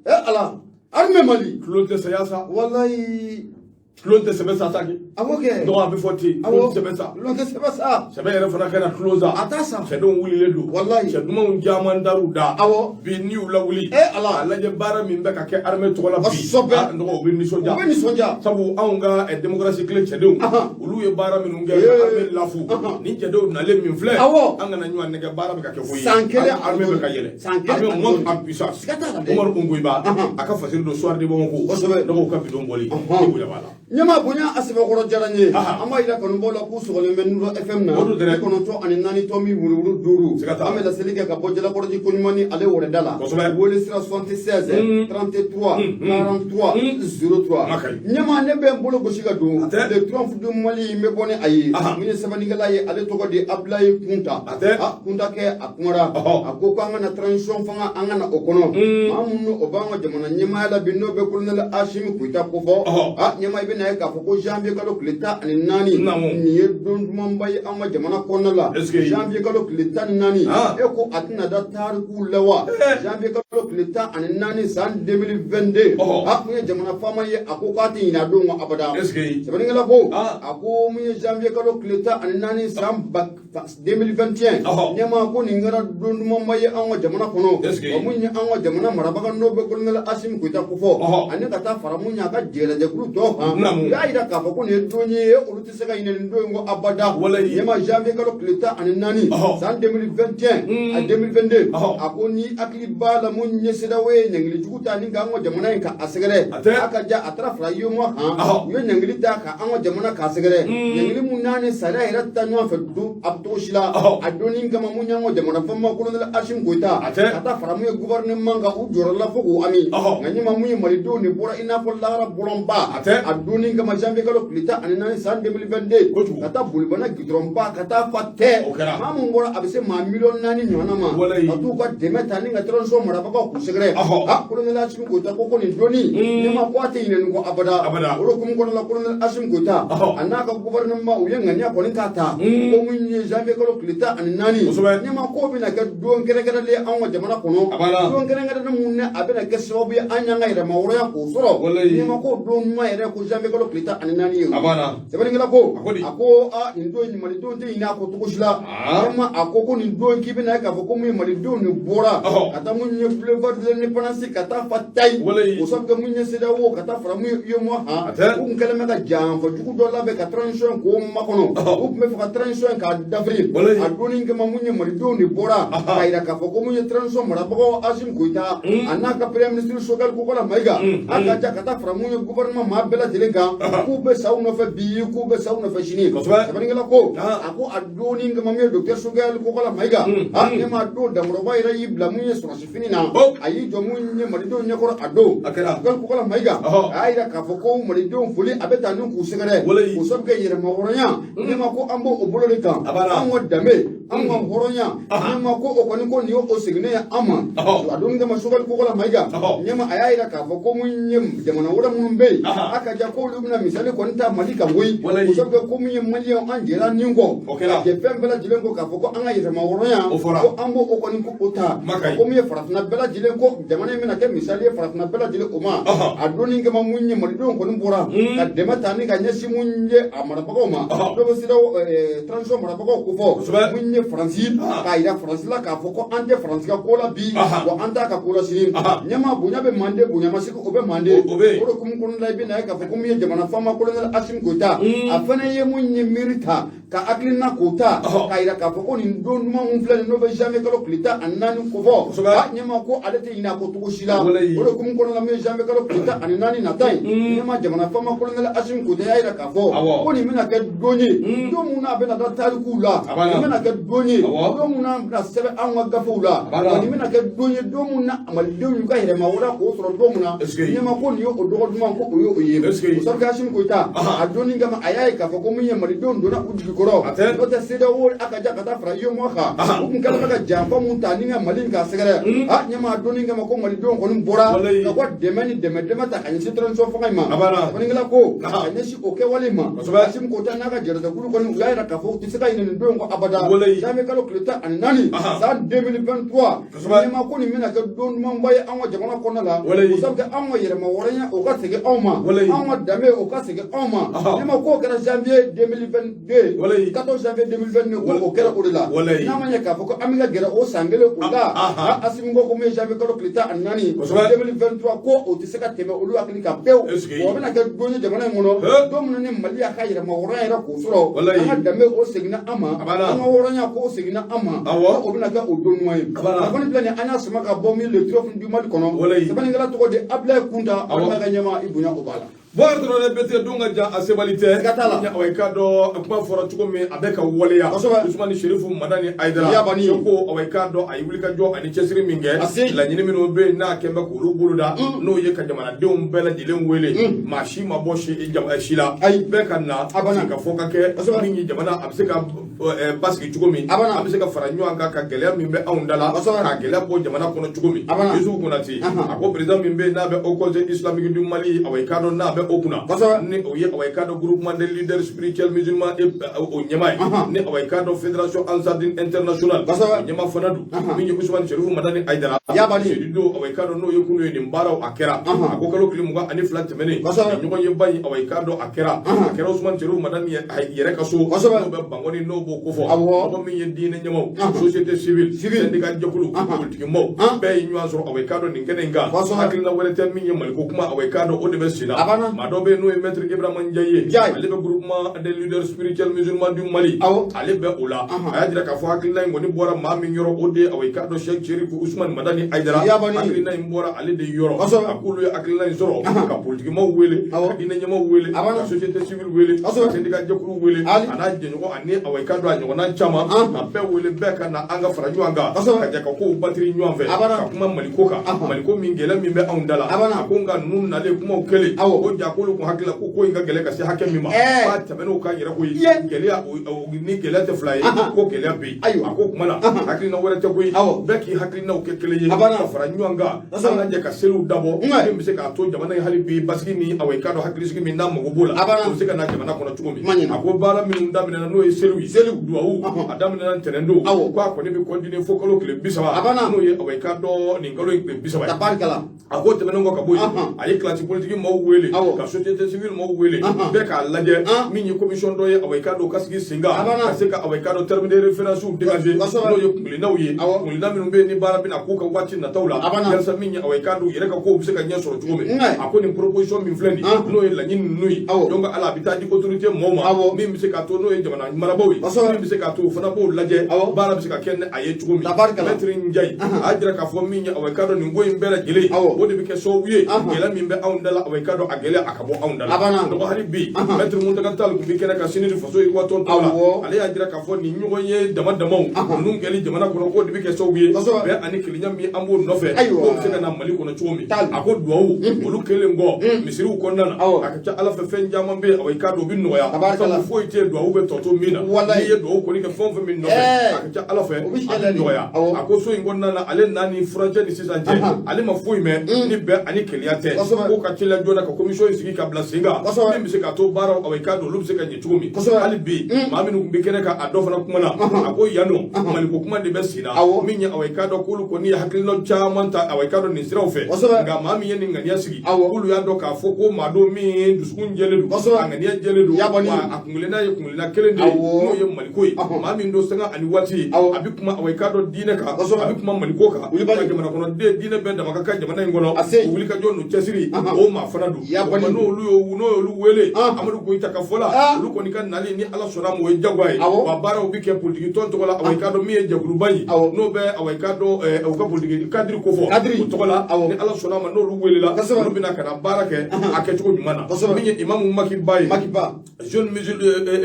S2: Ala, armée Mali.
S1: Tulon tɛ saya sa.
S2: Walayi.
S1: Tulon tɛ sɛbɛ sa sa kɛ.
S2: Awɔ kɛ.
S1: Dɔgɔ a bɛ fɔ ten. Tulon tɛ sɛbɛ sa.
S2: Tulon tɛ sɛbɛ sa.
S1: Sɛbɛ yɛrɛ fana kɛra tulon sa.
S2: A t'a sa.
S1: Cɛdenw wulilen don.
S2: Walayi.
S1: Cɛ dumanw caman dar'u da.
S2: Awɔ.
S1: Bi n'i y'u lawuli.
S2: Ala.
S1: A lajɛ baara min bɛ ka kɛ armée tɔgɔ la bi.
S2: Kosɛbɛ.
S1: Dɔgɔ u bɛ nisɔndiya.
S2: U bɛ nisɔndiya.
S1: Sabu anw ka démocratie tile cɛdenw. Olu ye baara minnu kɛ ka armée lafu. Ni cɛdenw nalen min filɛ.
S2: Awɔ.
S1: An kana ɲɔgɔn nɛgɛ, baara bɛ ka kɛ foyi ye.
S2: San kelen.
S1: Armée bɛ ka yɛlɛ.
S2: San kelen.
S1: Armée monte en puissance.
S2: Siga t'a la dɛ.
S1: Umaru Ongoyiba, a ka fasiri don Soir de Bamako.
S2: Kosɛbɛ.
S1: Dɔgɔw ka bidon bɔli. I bonya b'a la.
S2: Ɲɛma bonya a sɛbɛkɔrɔ diyara n ye. An b'a yira kanubaw la k'u sɔgɔlen bɛ Nura FM na 94.5. An bɛ laseli kɛ ka bɔ Jalakɔrɔji koɲuman ni ale wɛrɛda la. Wele sira 76 33 43 03. Ɲɛma, ne bɛ n bolo gosi ka don Le Triomphe du Mali, n bɛ bɔ ni a ye. Min ye sɛbɛnnikɛla ye, ale tɔgɔ de Abulayi Kunta. Kunta kɛ a kumara, a ko k'an ka na transition fanga, an ka na o kɔnɔ. Maa minnu o b'an ka jamana ɲɛmaaya la bi, n'o bɛ colonel Asimi Goyita kofɔ. Ɲɛma, i bɛna ye k'a fɔ ko janvier kalo tile 14, nin ye don dumanba ye an ka jamana kɔnɔna la. Janvier kalo tile 14, e ko a tɛna da tarikuw la wa? Janvier kalo tile 14 san 2022, mun ye jamana faama ye, a ko k'a tɛ ɲinɛ a don kɔ abada. Sɛbɛnnikɛla ko, a ko mun ye janvier kalo tile 14 san 2021, ɲɛma, ko nin kɛra don dumanba ye an ka jamana kɔnɔ. Wa mun ye an ka jamana marabaga, n'o bɛ colonel Asimi Goyita kofɔ, ani ka taa fara mun ye a ka jɛrɛjɛkulu tɔw kan, u y'a yira k'a fɔ ko nin ye don ye, olu tɛ se ka ɲinɛ nin don in kɔ abada. Ɲɛma, janvier kalo tile 14 san 2021 a 2022, a ko ni hakili b'a la, mun ye CEDEAO ye ɲangili jugu ta ni k'an ka jamana in ka a sɛgɛrɛ, a ka ja a taara fara UEMOA kan, u ye ɲangili ta ka an ka jamana k'a sɛgɛrɛ, ɲangili mun n'a ni sariya yɛrɛ tɛ ɲɔgɔn fɛ don a cogo si la. A donni kama, mun y'an ka jamana faama colonel Asimi Goyita ka taa fara mun ye gouvernement kan, u jɔrɔla fo k'u hami. Nka ɲɛma, mun ye malidenw de bɔra i n'a fɔ lahara bɔlɔnba a donni kama, janvier kalo tile 14 san 2022, ka taa bolibana gidɔrɔnba ka taa fa tɛ. Maa mun bɔra, a bɛ se maa miliyɔn 4 ɲɔgɔnna ma, ka t'u ka dɛmɛ ta ni ka transition marabagaw k'u sɛgɛrɛ. Colonel Asimi Goyita ko nin donni, ɲɛma, ko a tɛ ɲinɛ nin kɔ abada. O de hukumu kɔnɔna la, colonel Asimi Goyita a n'a ka gouvernement, u ye ŋaniya kɔni k'a ta ko mun ye janvier kalo tile 14, ɲɛma, k'o bɛna kɛ don kɛrɛnkɛrɛnlen ye anw ka jamana kɔnɔ, don kɛrɛnkɛrɛnnen mun ni a bɛna kɛ sababu ye an y'an ka yɛrɛmahɔrɔnya k'o sɔrɔ. Ɲɛma, k'o don ɲuman yɛrɛ ko janvier kalo tile 14 ye. Sɛbɛnnikɛla ko, a ko a nin don in, malidenw tɛ ɲinɛ a kɔ cogo si la. Ɲɛma, a ko nin don k'i bɛna ye k'a fɔ ko mun ye malidenw de bɔra ka taa mun ye boulevard de l'Indépendance ka taa fa tayi, o sabu kɛ mun ye CEDEAO ka taa fara mun ye UEMOA kan, u kun kɛlen bɛ ka janfa jugu dɔ labɛn ka transition k'o makɔnɔ, u tun bɛ fɛ ka transition k'a dafiri. A donni kama, mun ye malidenw de bɔra k'a yira k'a fɔ ko mun ye transition marabagaw Asimi Goyita a n'a ka premier ministre Choguel Kokalla Maïga, a ka ja ka taa fara mun ye gouvernement maa bɛɛ lajɛlen kan, k'u bɛ sa u nɔfɛ bi, k'u bɛ sa u nɔfɛ sini. Sɛbɛnnikɛla ko, a ko a donni kama, mun ye docteur Choguel Kokalla Maïga, a ɲɛma don Dankɔrɔba yɛrɛ y'i bila mun ye sɔrɔsi fini na, a y'i jɔ mun ye malidenw ɲɛkɔrɔ a don. Choguel Kokalla Maïga a y'a yira k'a fɔ ko malidenw foli a bɛ taa ni k'u sɛgɛrɛ, k'o sabu kɛ yɛrɛmahɔrɔnya. Ɲɛma, ko an b'o bolo de kan, an ka danbe, an ka hɔrɔnya. Ɲɛma, ko o kɔni ko nin ye o seginnen ye an ma. A donni kama, Choguel Kokalla Maïga, ɲɛma, a y'a yira k'a fɔ ko mun ye jamana wɛrɛ minnu bɛ yen, a ka ja k'olu bɛna misali kɔni ta Mali kan koyi, o sabu kɛ ko mun ye maliyɛnw an jɛra nin kɔ ka jɛ fɛn bɛɛ lajɛlen kɔ k'a fɔ ko an ka yɛrɛmahɔrɔnya, ko an b'o o kɔni ko o ta, ko mun ye farafinna bɛɛ lajɛlen, ko jamana in bɛna kɛ misali ye farafinna bɛɛ lajɛlen o ma. A donni kama, mun ye malidenw kɔni bɔra ka dɛmɛ ta ni ka ɲɛsin mun ye a marabagaw ma, dɔ bɛ CEDEAO transition marabagaw ko fɔ mun ye Faransi, k'a yira Faransi la k'a fɔ ko an tɛ Faransi ka ko la bi, wa an t'a ka ko la sini. Ɲɛma, bonya bɛ mande, bonyamasegin o bɛ mande. O de hukumu kɔnɔna la, i bɛna ye k'a fɔ ko mun ye jamana faama colonel Asimi Goyita, a fana ye mun ye miiri ta ka hakilina k'o ta k'a yira k'a fɔ ko nin don duman mun filɛ nin, n'o bɛ janvier kalo tile 14 kofɔ, ɲɛma, ko ale tɛ ɲinɛ a kɔ cogo si la. O de hukumu kɔnɔna la, mun ye janvier kalo tile 14 nata ye, ɲɛma, jamana faama colonel Asimi Goyita y'a yira k'a fɔ ko nin bɛna kɛ don ye, don mun na a bɛna da tarikuw la, nin bɛna kɛ don ye, don mun na a bɛna sɛbɛn anw ka gafew la, wa nin bɛna kɛ don ye, don mun na malidenw y'u ka yɛrɛmahɔrɔnya k'o sɔrɔ don mun na. Ɲɛma, ko nin ye o dɔgɔ duman, ko o ye o ye. O sabu kɛ Asimi Goyita a donni kama, a y'a ye k'a fɔ ko mun ye malidenw donna u jigi kɔrɔ, n'o tɛ CEDEAO, a ka ja ka taa fara UEMOA kan, u kun kɛlen bɛ ka janfa mun ta ni ka Mali in k'a sɛgɛrɛ. A ɲɛma, a donni kama, ko malidenw kɔni bɔra ka ka dɛmɛ ni dɛmɛ dɛmɛ ta ka ɲɛsin transition fanga in ma. Sɛbɛnnikɛla ko ka ɲɛsin o kɛwale ma, Asimi Goyita n'a ka jɛrɛjɛkulu kɔni, u y'a yira k'a fɔ u tɛ se ka ɲinɛ nin don in kɔ abada. Janvier kalo tile 14 san 2023, ɲɛma, ko nin bɛna kɛ don dumanba ye anw ka jamana kɔnɔna la, o sabu kɛ anw ka yɛrɛmahɔrɔnya o ka segin anw ma, anw ka danbe o ka segin anw ma. Ɲɛma, k'o kɛra janvier 2022, 14 janvier 2022, ko o kɛra o de la. N'a ma ɲɛ k'a fɔ ko an bɛ ka gɛrɛ o san kelen o la, Asimi ko mun ye janvier kalo tile 14 2023, ko o tɛ se ka tɛmɛ olu hakili kan pewu. O bɛna kɛ don ye jamana in kɔnɔ, don min na ni Mali y'a ka yɛrɛmahɔrɔnya yɛrɛ k'o sɔrɔ, an ka danbe o seginna an ma, an ka hɔrɔnya k'o seginna an ma, o bɛna kɛ o don ɲuman ye. Kunnafoni filɛ nin, an y'a sama ka bɔ min Le Triomphe du Mali kɔnɔ. Sɛbɛnnikɛla tɔgɔ de Abulayi Kunta, walima ka ɲɛma i bonya o b'a la.
S1: Bɔkari Tarawele bɛɛ don ka jan a sebali tɛ.
S2: Siga t'a la.
S1: Awa, i k'a dɔn kuma fɔra cogo min, a bɛ ka waleya. Usumani Serifu Madani Hayidara.
S2: Yabani.
S1: Ko awa, i k'a dɔn a ye wulikajɔ ani cɛsiri min kɛ.
S2: A se.
S1: Laɲini minnu bɛ yen n'a kɛn bɛ k'olu boloda, n'o ye ka jamanadenw bɛɛ lajɛlen wele, maa si ma bɔ si la.
S2: Ayi.
S1: Bɛɛ ka na.
S2: A banna.
S1: Ka fɔ ka kɛ min ye jamana a bɛ se ka basigi cogo min.
S2: A banna.
S1: An bɛ se ka fara ɲɔgɔn kan ka gɛlɛya min bɛ anw da la, k'a gɛlɛya bɔ jamana kɔnɔ cogo min.
S2: A banna.
S1: Yusufu Konate, a ko président min bɛ yen n'a bɛ Haut Conseil islamique du Mali, awa, i k'a dɔn n'a bɛ o kunna, ni o ye, awa, i k'a dɔn groupement des leaders spirituels musulmans et o ɲɛmaa ye, ni, awa, i k'a dɔn fédération Ansar-Dine internationale o ɲɛmaa fana don, min ye Usumani Serifu Madani Hayidara.
S2: Yabani.
S1: Jeudi don, awa, i k'a dɔn n'o ye kunu ye, nin baaraw a kɛra. A ko kalo tile 22 tɛmɛnen, nin ɲɔgɔn ye ba in, awa, i k'a dɔn a kɛra, a kɛra Usumani Serifu Madani yɛrɛ ka so, n'o bɛ Bankɔni, n'o b'o kofɔ. Mɔgɔ min ye diinɛ ɲɛmaaw, société civile, syndicat jɛkulu, politiki maaw, bɛɛ ye ɲɔgɔn sɔrɔ, awa, i k'a dɔn nin kɛnɛ in kan. Hakilina wɛrɛ tɛ min ye Maliko kuma, awa, i k'a dɔn o de bɛ sen na.
S2: A banna.
S1: Maa dɔ bɛ yen n'o ye maître Ibrahima Ndiaye ye.
S2: Ndiaye.
S1: Ale bɛ groupement des leaders spirituels musulmans du Mali. Ale bɛ o la. A y'a jira k'a fɔ hakilina in kɔni bɔra maa min yɔrɔ, o de ye, awa, i k'a dɔn Cheikh Chérif Ousmane Madani Hayidara.
S2: Yabani.
S1: Hakilina in bɔra ale de yɔrɔ. A k'olu ye hakilina in sɔrɔ ka politiki maaw wele, ka diinɛ ɲɛmaaw wele,
S2: A banna.
S1: ka société civile wele, ka syndicat jɛkulu wele, a n'a jɛɲɔgɔn ani, awa, i k'a dɔn a ɲɔgɔnna caman, ka bɛɛ wele, bɛɛ ka na, an ka fara ɲɔgɔn kan ka jɛ ka kow batiri ɲɔgɔn fɛ,
S2: A banna.
S1: ka kuma Maliko kan, Maliko min gɛlɛya min bɛ anw da la.
S2: A banna.
S1: A ko nka ninnu nalen kumaw kɛlen, o ja k'olu kun hakili la ko ko in ka gɛlɛn ka se hakɛ min ma, k'a tɛmɛn'o kan yɛrɛ koyi. Gɛlɛya ni gɛlɛya tɛ fila ye, ko gɛlɛya bɛ yen. A ko kuma na hakilina wɛrɛ tɛ koyi, bɛɛ k'i hakilinaw kɛ kelen ye
S2: A banna.
S1: ka fara ɲɔgɔn kan, an ka jɛ ka seliw dabɔ min bɛ se k'a to jamana in hali bi basigi ni, awa, i k'a dɔn hakilisigi min n'a mago b'o la,
S2: A banna.
S1: o bɛ se ka na jamana kɔnɔ cogo min.
S2: Kuma ɲɛna.
S1: A ko baara minnu daminɛna, n'o ye seliw ye,
S2: Seliw.
S1: duwawu, a daminɛna ntɛnɛn don, k'a kɔni bɛ continuer fo kalo tile 30,
S2: A banna.
S1: n'o ye, awa, i k'a dɔn nin kalo in tile 30 ye.
S2: Tabarikala.
S1: A ko tɛmɛnen kɔ ka bɔ yen, a ye classe politique maaw wele, ka société civile maaw wele, bɛɛ k'a lajɛ min ye commission dɔ ye, awa, i k'a dɔn ka sigi sen kan,
S2: A banna.
S1: ka se ka, awa, i k'a dɔn terme de référence dégager, n'o ye kunkilennaw ye, kunkilenna minnu bɛ yen ni baara bɛna k'u ka waati nataw la,
S2: A banna.
S1: yalisa min ye, awa, i k'a dɔn u yɛrɛ ka kow bɛ se ka ɲɛ sɔrɔ cogo min. A ko nin proposition min filɛ nin, n'o ye laɲini ninnu ye, donc ala a bɛ taa di autorité maaw ma, min bɛ se k'a to n'o ye jamana marabaaw ye, min bɛ se k'a to o fana b'o lajɛ, baara bɛ se ka kɛ ni a ye cogo min.
S2: Tabarikala.
S1: Maître Ndiaye a y'a jira k'a fɔ min ye, awa, i k'a dɔn nin ko in bɛɛ lajɛlen, o de bɛ kɛ sababu ye gɛlɛya min bɛ anw da la, awa, i k'a dɔn a gɛlɛya a ka bɔ anw da la.
S2: A banna.
S1: Donc hali bi maître Mountaga Tall tun bɛ kɛnɛ kan sini ni faso yiriwa tɔn tɔgɔ la. Ale y'a jira k'a fɔ nin ɲɔgɔn ye dama damaw ninnu kɛli jamana kɔnɔ, k'o de bɛ kɛ sababu ye bɛn ani kelenya min an b'o nɔfɛ, k'o bɛ se ka na Mali kɔnɔ cogo min.
S2: Tal.
S1: A ko duwawu olu kɛlen kɔ misiriw kɔnɔna na, a ka ca Ala fɛ fɛn caman bɛ yen, awa, i k'a dɔn o bɛ nɔgɔya.
S2: Tabarikala.
S1: Sabu foyi tɛ yen duwawu bɛ tɔ to min na.
S2: Walayi.
S1: N'i ye duwawu kɔni kɛ fɛn o fɛn min nɔfɛ, a ka ca Ala fɛ
S2: O bɛ
S1: a bɛ
S2: siɲɛ
S1: nɔgɔya. A ko so in kɔnɔna na, ale n'a ni furancɛ ni sisan cɛ, ale ma foyi mɛn ni bɛn ani kelenya tɛ. Ko ka teliya joona ka commission in sigi ka bila sen kan, min bɛ se k'a to baaraw, awa, i k'a dɔn olu bɛ se ka ɲɛ cogo min. Hali bi maa minnu tun bɛ kɛnɛ kan, a dɔ fana kuma na, a ko yan nɔ Maliko kuma de bɛ sen na, min ye, awa, i k'a dɔn k'olu kɔni ye hakilina caman ta, awa, i k'a dɔn nin siraw fɛ. Nka maa min ye nin ŋaniya sigi, k'olu y'a dɔn k'a fɔ ko maa don min dusukun jɛlen don, a ŋaniya jɛlen don, wa a kunkilenna ye kunkilenna kelen de ye, n'o ye Maliko ye. Maa min don sanga ani waati a bɛ kuma, awa, i k'a dɔn diinɛ kan, a bɛ kuma Maliko kan,
S2: Wulibali.
S1: ka jamana kɔnɔden diinɛ bɛɛ dama ka kan jamana in kɔnɔ,
S2: A se.
S1: o wulikajɔ n'o cɛsiri, o maa fana don.
S2: Yabani.
S1: O n'olu y'o n'o y'olu wele, Amadu Goyita ka fɔ la, olu kɔni ka nali ni Ala sɔnna ma, o ye jagoya ye. Wa baaraw bɛ kɛ politiki tɔn tɔgɔ la, awa, i k'a dɔn min ye jɛkuluba ye, n'o bɛ, awa, i k'a dɔn u ka politiki cadre kofɔ,
S2: Cadre.
S1: o tɔgɔ la, ni Ala sɔnna ma, n'olu welela, olu bɛna ka na baara kɛ a kɛcogo ɲuman na. Min ye Imamu Makiba ye,
S2: Makiba.
S1: jeune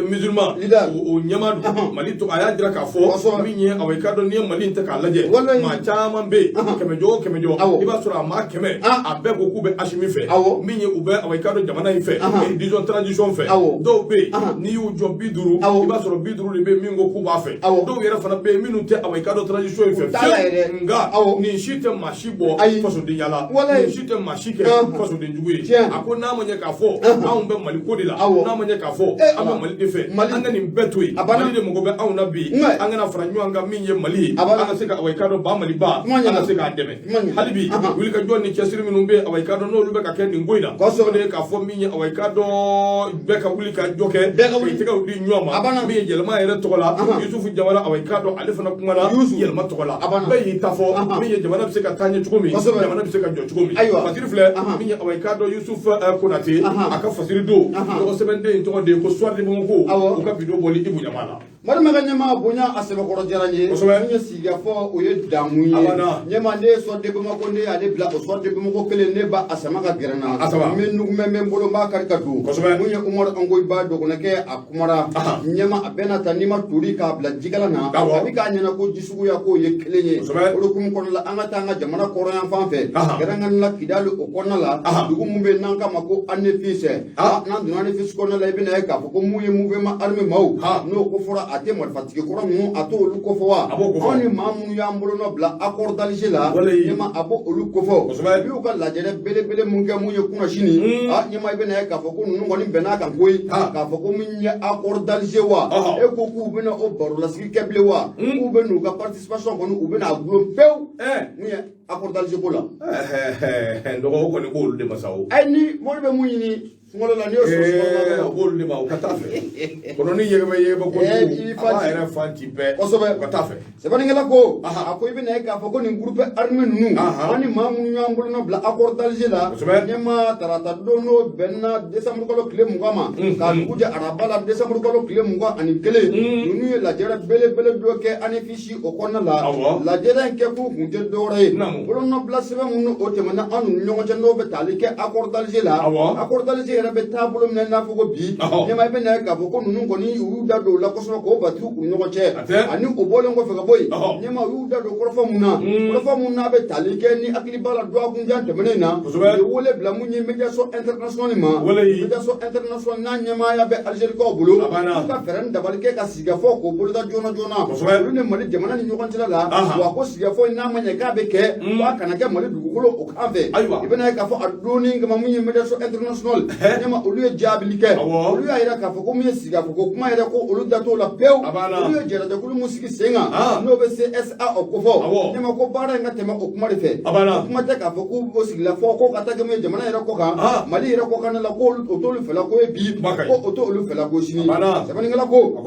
S1: musulman
S2: Leader.
S1: o ɲɛmaa don Mali to, a y'a jira k'a fɔ min ye, awa, i k'a dɔn n'i ye Mali in ta k'a lajɛ, maa caman bɛ yen, kɛmɛjɔ o kɛmɛjɔ, i b'a sɔrɔ a maa 100, a bɛɛ ko k'u bɛ Asimi fɛ, min ye u bɛ, awa, i k'a dɔn jamana in fɛ, disons transition fɛ. Dɔw bɛ yen, n'i y'u jɔ 50, i b'a sɔrɔ 50 de bɛ yen min ko k'u b'a fɛ. Dɔw yɛrɛ fana bɛ yen minnu tɛ, awa, i k'a dɔn transition in fɛ
S2: U t'a la
S1: fiyewu.
S2: yɛrɛ.
S1: Nka nin si tɛ maa si bɔ fasodenya la, nin si tɛ maa si kɛ fasoden jugu ye. A ko n'a ma ɲɛ k'a fɔ anw bɛ Mali ko de la, n'a ma ɲɛ k'a fɔ an bɛ Mali de fɛ,
S2: Mali.
S1: an ka nin bɛɛ to yen.
S2: A banna.
S1: Mali de mago bɛ anw na bi, an kana fara ɲɔgɔn kan min ye Mali ye,
S2: A banna.
S1: an ka se ka, awa, i k'a dɔn ba Maliba,
S2: Kuma
S1: an
S2: ɲɛna.
S1: ka se k'a dɛmɛ.
S2: Kuma ɲɛna.
S1: Hali bi wulikajɔ ni cɛsiri minnu bɛ yen, awa, i k'a dɔn n'olu bɛ ka kɛ nin ko in na, o de ye k'a fɔ min ye, awa, i k'a dɔn bɛɛ ka wuli ka jɔ kɛ,
S2: Bɛɛ ka wuli.
S1: k'i tɛgɛw di ɲɔgɔn ma.
S2: A banna.
S1: Min ye yɛlɛma yɛrɛ tɔgɔ la, Yusufu Jawara, awa, i k'a dɔn ale fana kumana
S2: Yusufu.
S1: yɛlɛma tɔgɔ la.
S2: A banna.
S1: Bɛɛ y'i ta fɔ min ye jamana bɛ se ka taa ɲɛ cogo min, jamana bɛ se ka jɔ cogo min. Fasiri filɛ min ye, awa, i k'a dɔn Yusuf Konate a ka fasiri don, tɔgɔ sɛbɛnden in tɔgɔ de ye ko Soir de Bamako, u ka vidéo bɔli Ibu Ɲama la.
S2: Mali ka ɲɛmaa bonya a sɛbɛkɔrɔ diyara n ye. Min ye sigikafɔ, o ye damu ye. Ɲɛmaa, ne ye Soir de Bamako, ne y'ale bila o Soir de Bamako kelen, ne ba a sama ka gɛrɛ n na. N bɛ nugumɛ bɛ n bolo, n b'a kari ka don. Mun ye Umaru Angoyiba dɔgɔnɔkɛ, a kumara. Ɲɛma, a bɛna ta n'i ma tori k'a bila jikalan na, a bɛ k'a ɲɛna ko ji suguya k'o ye kelen ye. O de hukumu kɔnɔna la, an ka taa an ka jamana kɔrɔn yan fan fɛ, kɛrɛnkɛrɛnnen la Kidali o kɔnɔna la, dugu min bɛ yen n'an k'a ma ko Anefis. N'an donna Anefis kɔnɔna la, i bɛna ye k'a fɔ ko mun ye mouvement armé maaw n'o ko fɔra, a tɛ marifatigi kɔrɔ ninnu, a t'olu kofɔ wa? Anw ni maa minnu y'an bolonɔ bila accord d'Alger la, ɲɛma, a b'olu kofɔ. U y'u ka lajɛrɛ belebele mun kɛ mun ye kunasini, a ɲɛma, i bɛna ye k'a fɔ ko ninnu kɔni bɛnn'a kan koyi, k'a fɔ ko min ye accord d'Alger wa, e ko k'u bɛna o barolasigi kɛ bilen wa, k'u bɛ n'u ka participation kɔni, u bɛna a gulon pewu mun ye accord d'Alger ko la.
S1: N dɔgɔ, o kɔni b'olu de ma sa o.
S2: Ayi, ni mɔri bɛ mun ɲini sunkalo la, n'i y'o sɔrɔ sunkalo la.
S1: O b'olu de ma, u ka taa fɛ. Kɔnɔni yɛgɛbɛ yɛgɛbɛ kojugu, a b'a yɛrɛ fan ci bɛɛ. U ka taa fɛ.
S2: Sɛbɛnnikɛla ko, a ko i bɛna ye k'a fɔ ko nin groupe armé ninnu, an ni maa minnu y'an bolonɔ bila accord d'Alger la, ɲɛma, tarata don n'o bɛnna décembre kalo tile 20 ma, k'a dugu jɛ araba la décembre kalo tile 21, ninnu ye lajɛrɛ belebele dɔ kɛ Anefis o kɔnɔna la. Lajɛrɛ in kɛ kun tɛ dɔwɛrɛ ye, bolonɔbila sɛbɛn minnu o tɛmɛna an n'u ni ɲɔgɔn cɛ, n'o bɛ tali kɛ accord d'Alger la. Accord d'Alger yɛrɛ bɛ taabolo min na, i n'a fɔ ko bi, ɲɛma, i bɛna ye k'a fɔ ko ninnu kɔni, u y'u da don o la kosɛbɛ k'o bati u ni ɲɔgɔn cɛ. Ani o bɔlen kɔfɛ ka bɔ yen, ɲɛma, u y'u da don kɔrɔfɔ mun na, kɔrɔfɔ mun n'a bɛ tali kɛ ni hakili b'a la dɔgɔkun jan tɛmɛnen na, u ye wele bila mun ye médiation internationale ma. Médiation internationale n'a ɲɛmaaya bɛ Algérikaw bolo, u ka fɛɛrɛ ni dabali kɛ ka sigikafɔ k'o boloda joona joona olu ni Mali jamana ni ɲɔgɔn cɛla la. Wa ko sigikafɔ in n'a ma ɲɛ k'a bɛ kɛ, k'a kana kɛ Mali dugukolo o kan fɛ. I bɛna ye k'a fɔ a donni kama, mun ye médiation internationale, ɲɛma, olu ye jaabili kɛ. Olu y'a yira k'a fɔ ko mun ye sigikafɔ ko kuma yɛrɛ, ko olu da t'o la pewu. Olu ye jɛrɛjɛkulu mun sigi sen kan, n'o bɛ CSA o kofɔ, ɲɛma, ko baara in ka tɛmɛ o kuma de fɛ. O kuma tɛ k'a fɔ k'u o sigila fɔ ko ka taa kɛ mun ye jamana yɛrɛ kɔ kan, Mali yɛrɛ kɔ kan la, ko o t'olu fɛla ko ye bi, ko o t'olu fɛla ko sini. Sɛbɛnnikɛla ko,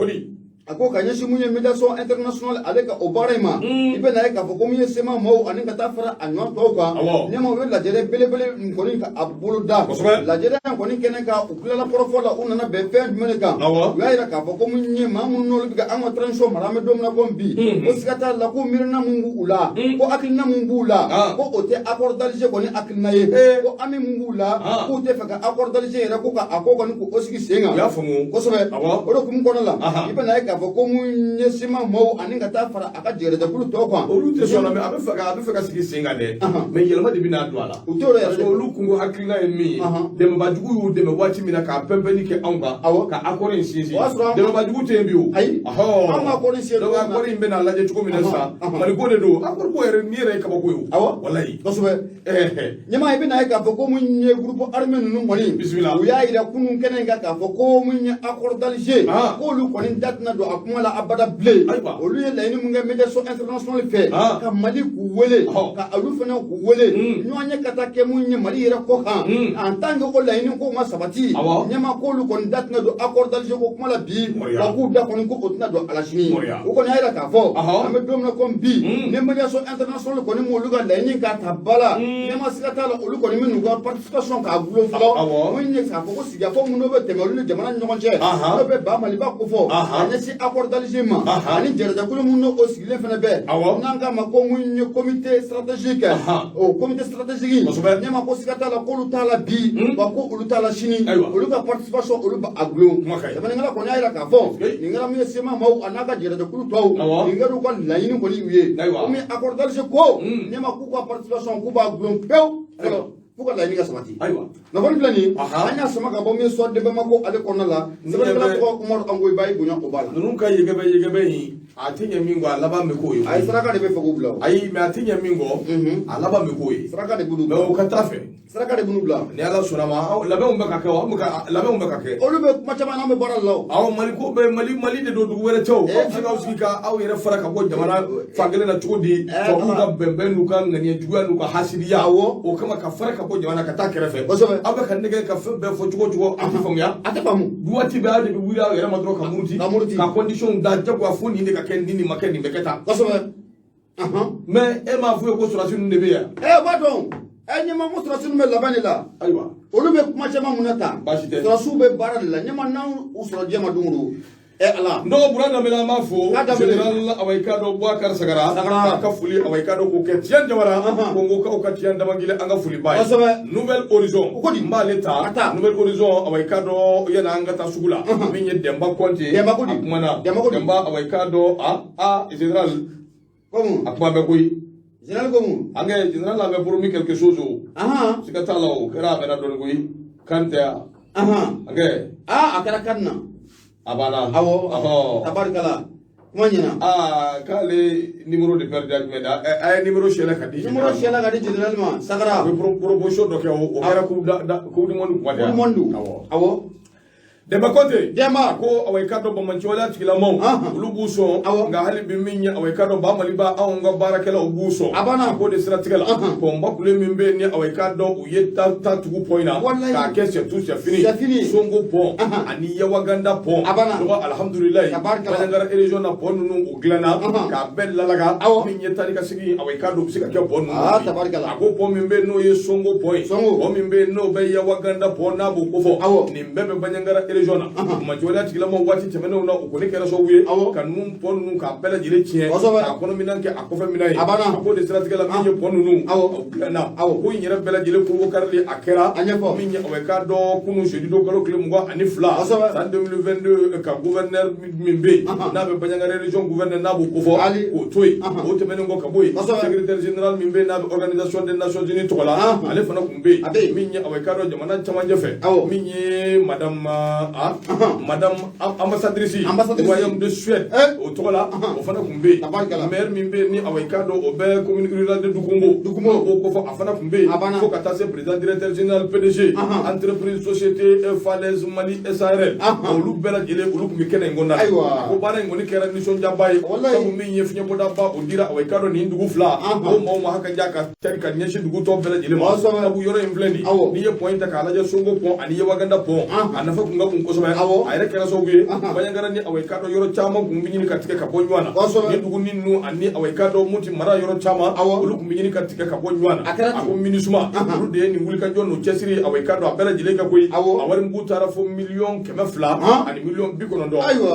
S2: a ko ka ɲɛsin mun ye médiation internationale ale ka o baara in ma, i bɛna ye k'a fɔ ko mun ye CMA maaw ani ka taa fara a ɲɔgɔn tɔw kan, ɲɛma, u ye lajɛrɛ belebele nin kɔni ka a bolo da. Lajɛrɛ in kɔni kɛnɛ kan, u tilala kɔrɔfɔ la, u nana bɛn fɛn jumɛn de kan? U y'a yira k'a fɔ ko mun ye maa minnu n'olu bɛ ka an ka transition mara, an bɛ don min na komi bi, ko siga t'a la ko miirina mun b'u la, ko hakilina mun b'u la, ko o tɛ accord d'Alger kɔni hakilina ye, ko ami mun b'u la, k'u tɛ fɛ ka accord d'Alger yɛrɛ ko ka a ko kɔni k'o sigi sen kan.
S1: U y'a faamu.
S2: Kosɛbɛ. O de hukumu kɔnɔ la, i bɛna ye k'a fɔ ko mun ye CMA maaw ani ka taa fara a ka jɛrɛjɛkulu tɔw kan.
S1: Olu tɛ sɔn, mais a bɛ fɛ ka sigi sen kan dɛ, mais yɛlɛma de bɛna don a la.
S2: U t'o yɛrɛ.
S1: Parce que olu kungo hakilina ye min ye, dɛmɛbajugu y'u dɛmɛ waati min na k'a pɛnpɛnni kɛ anw kan, ka accord in sinsin, dɛmɛbajugu tɛ yen bi o.
S2: Ayi, anw ka accord in
S1: sinsin. Donc accord in bɛna lajɛ cogo min na sisan, Mali ko de don, accord ko yɛrɛ ni yɛrɛ ye kabako ye o. Walayi.
S2: Kosɛbɛ. Ɲɛma, i bɛna ye k'a fɔ ko mun ye groupe armé ninnu kɔni,
S1: bisimila,
S2: u y'a yira kunun kɛnɛ in kan k'a fɔ ko mun ye accord d'Alger, k'olu kɔni da tɛna don a kuma la abada bilen. Olu ye laɲini mun kɛ médiation internationale fɛ, ka Mali k'u wele, ka olu fana k'u wele ɲɔgɔn ye ka taa kɛ mun ye Mali yɛrɛ kɔ kan, en tant que o laɲini ko ma sabati, ɲɛma, k'olu kɔni da tɛna don accord d'Alger ko kuma la bi, wa k'u da kɔni ko o tɛna don a la sini. U kɔni y'a yira k'a fɔ an bɛ don min na komi bi, ni médiation internationale kɔni m'olu ka laɲini k'a ta ba la, ɲɛma, siga t'a la olu kɔni bɛ n'u ka participation k'a gulon fɔlɔ, mun ye k'a fɔ ko sigikafɔ minnu bɛ tɛmɛ olu ni jamana ni ɲɔgɔn cɛ, n'o bɛ ba Maliba kofɔ ka ɲɛsin accord d'Alger ma, ani jɛrɛjɛkulu minnu o sigilen fana bɛ, n'an k'a ma ko mun ye comité stratégique, o comité stratégique, ɲɛma, ko siga t'a la k'olu t'a la bi, wa ko olu t'a la sini, olu ka participation olu b'a gulon. Sɛbɛnnikɛla kɔni y'a yira k'a fɔ nin kɛra mun ye CMA maaw a n'a ka jɛrɛjɛkulu tɔw, nin kɛra u ka laɲini kɔni u ye komi accord d'Alger ko, ɲɛma, k'u ka participation k'u b'a gulon pewu fɔlɔ f'u ka laɲini ka sabati. Nafolo filɛ nin, an y'a sama ka bɔ min Soir de Bamako ale kɔnɔna la. Sɛbɛnnikɛla tɔgɔ Umaru Angoyiba, i bonya o b'a la.
S1: Ninnu ka yɛgɛbɛ yɛgɛbɛ in, a tɛ ɲɛ min kɔ, a laban bɛ k'o ye.
S2: Ayi, saraka de bɛ fɛ k'u bila o.
S1: Ayi, mais a tɛ ɲɛ min kɔ, a laban bɛ k'o ye.
S2: Saraka de b'u
S1: bila. Mais o ka taa fɛ.
S2: Saraka de b'u bila.
S1: Ni Ala sɔnna ma, labɛnw bɛ ka kɛ o, an bɛ ka labɛnw bɛ ka kɛ.
S2: Olu bɛ kuma caman, n'an bɛ baara la o.
S1: Awɔ, Mali ko bɛ Mali de don, dugu wɛrɛ tɛ o. Aw bɛ se k'aw sigi ka aw yɛrɛ fara ka bɔ jamana fan kelen na cogo di? Tubabuw ka bɛnbɛn n'u ka ŋaniya juguya n'u ka hasidiya. O kama ka fara ka bɔ jamana ka taa kɛrɛfɛ. Aw bɛ ka nɛgɛ ka fɛn bɛɛ fɔ cogo o cogo, a tɛ faamuya.
S2: A tɛ faamu.
S1: Waati bɛɛ aw de bɛ wuli aw yɛrɛ ma dɔrɔn ka muruti.
S2: Ka muruti.
S1: Ka condition da jagoya fo nin de ka kɛ, nin ma kɛ, nin bɛ kɛ tan. Mais e m'a f'u ye ko sɔrɔdasi ninnu de bɛ yan.
S2: Ɛ, o b'a dɔn. Ɛ, ɲɛma, ko sɔrɔdasi ninnu bɛ laban de la.
S1: Ayiwa.
S2: Olu bɛ kuma caman mun na tan.
S1: Baasi tɛ.
S2: Sɔrɔdasiw bɛ baara de la. Ɲɛma, n'anw u sɔrɔ diɲɛ ma don o don. Ɛ Ala.
S1: N dɔgɔ Bura Danbele, an b'a fo.
S2: K'a Danbele.
S1: Général, awa i k'a dɔn, Boubacar Sagara.
S2: Sagara.
S1: K'a ka foli, awa i k'a dɔn, k'o kɛ Tiɲɛ Jawara. Kongokaw ka Tiɲɛ Damangile, an ka foli b'a ye. Nouvel Horizon.
S2: O ko di?
S1: N b'ale ta.
S2: A ta.
S1: Nouvel Horizon, awa i k'a dɔn, yanni an ka taa sugu la. Min ye Dɛnba Kɔnte.
S2: Dɛnba ko di?
S1: A kumana.
S2: Dɛnba ko di?
S1: Dɛnba, awa i k'a dɔn, a général.
S2: Komu.
S1: A kuma bɛ koyi.
S2: Général komu.
S1: An kɛ général avait promis quelque chose o. Siga t'a la, o kɛra a mɛnna dɔɔni koyi. Kan tɛ yan. An kɛ.
S2: Aa, a kɛra kan na.
S1: A banna.
S2: Awɔ.
S1: Ɔhɔ.
S2: Tabarikala. Kuma ɲɛna.
S1: Aa, k'ale numéro de perdu jumɛn da a ye numéro siyɛlɛ ka di.
S2: Numéro siyɛla ka di général ma. Sagara.
S1: A bɛ proposition dɔ kɛ, o kɛra coupe du monde kuma tɛ.
S2: Coupe du monde.
S1: Awɔ.
S2: Awɔ.
S1: Dɛnba Kɔnte.
S2: Dɛnba.
S1: Ko awa i k'a dɔn, banbaanciwaleya tigilamaw, olu b'u sɔn. Nka hali bi min ye, awa i k'a dɔn, ba Maliba, anw ka baarakɛlaw b'u sɔn.
S2: A banna.
S1: A k'o de siratigɛ la, pɔnba kule min bɛ yen ni awa i k'a dɔn u ye ta tugu pɔn in na. K'a kɛ c'est tout, c'est fini.
S2: C'est fini.
S1: Songo pɔn ani Yawaganda pɔn.
S2: A banna.
S1: Dɔgɔ alihamudulilayi.
S2: Tabarikala.
S1: Bandiagara région na, pɔn ninnu u dilanna. K'a bɛɛ lalaga. Min ye taa ni ka segin, awa i k'a dɔn, u bɛ se ka kɛ pɔn ninnu.
S2: Aa, tabarikala.
S1: A ko pɔn min bɛ yen n'o ye Songo pɔn ye.
S2: Songo.
S1: Pɔn min bɛ yen n'o bɛ Yawaganda pɔn, n'a b'o kofɔ. Nin bɛɛ bɛ Bandiagara région na. Banbaanciwaleya tigilamaw, waati tɛmɛnenw na, o kɔni kɛra sababu ye ka ninnu pɔn ninnu k'a bɛɛ lajɛlen tiɲɛ. K'a kɔnɔminɛn kɛ a kɔfɛ minɛn ye.
S2: A banna.
S1: A k'o de siratigɛ la, min ye pɔn ninnu, o dilanna. Ko in yɛrɛ bɛɛ lajɛlen koko karili a kɛra.
S2: A ɲɛfɔ.
S1: Min ye, awa i k'a dɔn, kunun jeudi don, kalo tile 22, san 2022, ka gouverneur min bɛ yen n'a bɛ Bandiagara région gouverneur, n'a b'o kofɔ, k'o to yen. O tɛmɛnen kɔ ka bɔ yen, secrétaire général min bɛ yen n'a bɛ organisation des nations unies tɔgɔ la, ale fana tun bɛ yen. Min ye, awa i k'a dɔn, jamana camancɛ fɛ, min ye madame madame ambassadrice royaume de Suède o tɔgɔ la, o fana tun bɛ yen. Maire min bɛ yen ni awa i k'a dɔn o bɛ commune rurale de Dukumbo,
S2: Dukumbo
S1: o kofɔ, a fana tun bɛ yen. Fo ka taa se président directeur général PDG entreprise société Falaise Mali SARL, olu bɛɛ lajɛlen, olu tun bɛ kɛnɛ in kɔnɔna na.
S2: Ayiwa.
S1: A ko baara in kɔni kɛra nisɔndiyaba ye. Sabu min ye fiɲɛbɔdaba, o dira, awa i k'a dɔn, nin dugu fila o maaw ma hakɛ ka cari ka ɲɛsin dugu tɔw bɛɛ lajɛlen ma. Sabu yɔrɔ in filɛ nin ye, n'i ye pɔn in ta k'a lajɛ, Songo pɔn ani Yawaganda pɔn, a nafa tun ka bon kosɛbɛ. A yɛrɛ kɛra sababu ye, Bandiagara ni awa i k'a dɔn yɔrɔ caman tun bɛ ɲini ka tigɛ ka bɔ ɲɔgɔn na. Ni dugu ninnu ani awa i k'a dɔn Moti mara yɔrɔ caman, olu tun bɛ ɲini ka tigɛ ka bɔ ɲɔgɔn na. A ko MINUSMA, olu de ye nin wulikajɔ n'u cɛsiri, awa i k'a dɔn, a bɛɛ lajɛlen kɛ koyi. A wari mugu taara fo 200 millions ani 90 millions.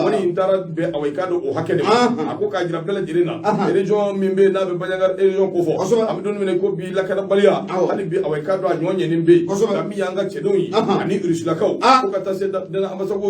S1: Wari in taara bɛn, awa i k'a dɔn, o hakɛ de ma. A ko k'a jira bɛɛ lajɛlen na, région min bɛ yen n'a bɛ Bandiagara région kofɔ, an bɛ don min na i ko bi, lakanabaliya hali bi, awa i k'a dɔn, a ɲɔ ɲɛni bɛ yen. Nka min y'an ka cɛdenw ye ani Rusilakaw, fo ka taa se ambassade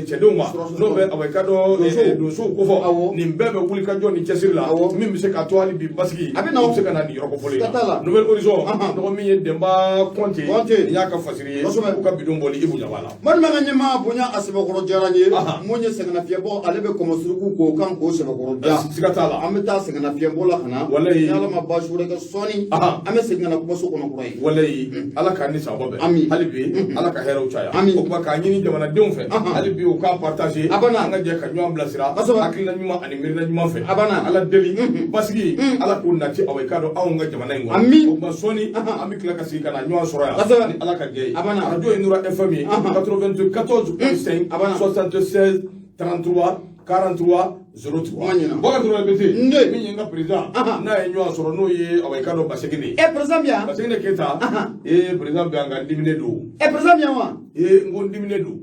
S1: cɛdenw ma, n'o bɛ, awa i k'a dɔn, donsow kofɔ, nin bɛɛ bɛ wuli ka jɔ ni cɛsiri la min bɛ se k'a to hali bi basigi
S2: a bɛ na,
S1: o bɛ se ka na nin yɔrɔ kofɔlen na. Nouvel Horizon, dɔgɔ min ye Dɛnba Kɔnte, nin y'a ka fasiri ye, u ka bidon bɔli i bonya b'a la.
S2: Balima ka ɲɛmaa bonya a sɛbɛkɔrɔ diyara n ye. Mun ye sɛgɛnnafiɲɛbɔ, ale bɛ kɔmɔ suruku k'o kan k'o sɛbɛkɔrɔ diya.
S1: Siga t'a la.
S2: An bɛ taa sɛgɛnnafiɲɛbɔ la ka na.
S1: Walayi.
S2: Ni Ala ma baasi wɛrɛ kɛ sɔɔni, an bɛ segin ka na kumaso kɔnɔ kura ye.
S1: Walayi, Ala k'an ni sababa bɛn.
S2: Ami.
S1: Hali bi Ala ka hɛrɛw caya.
S2: Ami.
S1: O tuma k'a ɲini jamanadenw fɛ, hali bi u k'a partager.
S2: A banna.
S1: An ka jɛ ka ɲɔgɔn bilasira. Hakilina ɲuman ani miirina ɲuman fɛ.
S2: A banna.
S1: Ala deli basigi, Ala k'o nati, aw k'a dɔn, anw ka jamana in kɔnɔ.
S2: Ami.
S1: O tuma sɔɔni an bɛ tila ka segin ka na ɲɔgɔn sɔrɔ yan. Ni Ala ka jɛ ye.
S2: A banna.
S1: Radio ye Nura FM ye 94.5
S2: A banna.
S1: 76 33 43 03.
S2: Kuma ɲɛna.
S1: Bɔkari Togola BT.
S2: N den.
S1: Min ye n ka président, n'a ye ɲɔgɔn sɔrɔ, n'o ye, awa i k'a dɔn, Basegine ye.
S2: Ɛ, président bi yan.
S1: Basegine Keyita. Ee, président bi yan, nka n diminen don.
S2: Ɛ, président bi yan wa?
S1: Ee, n ko n diminen don.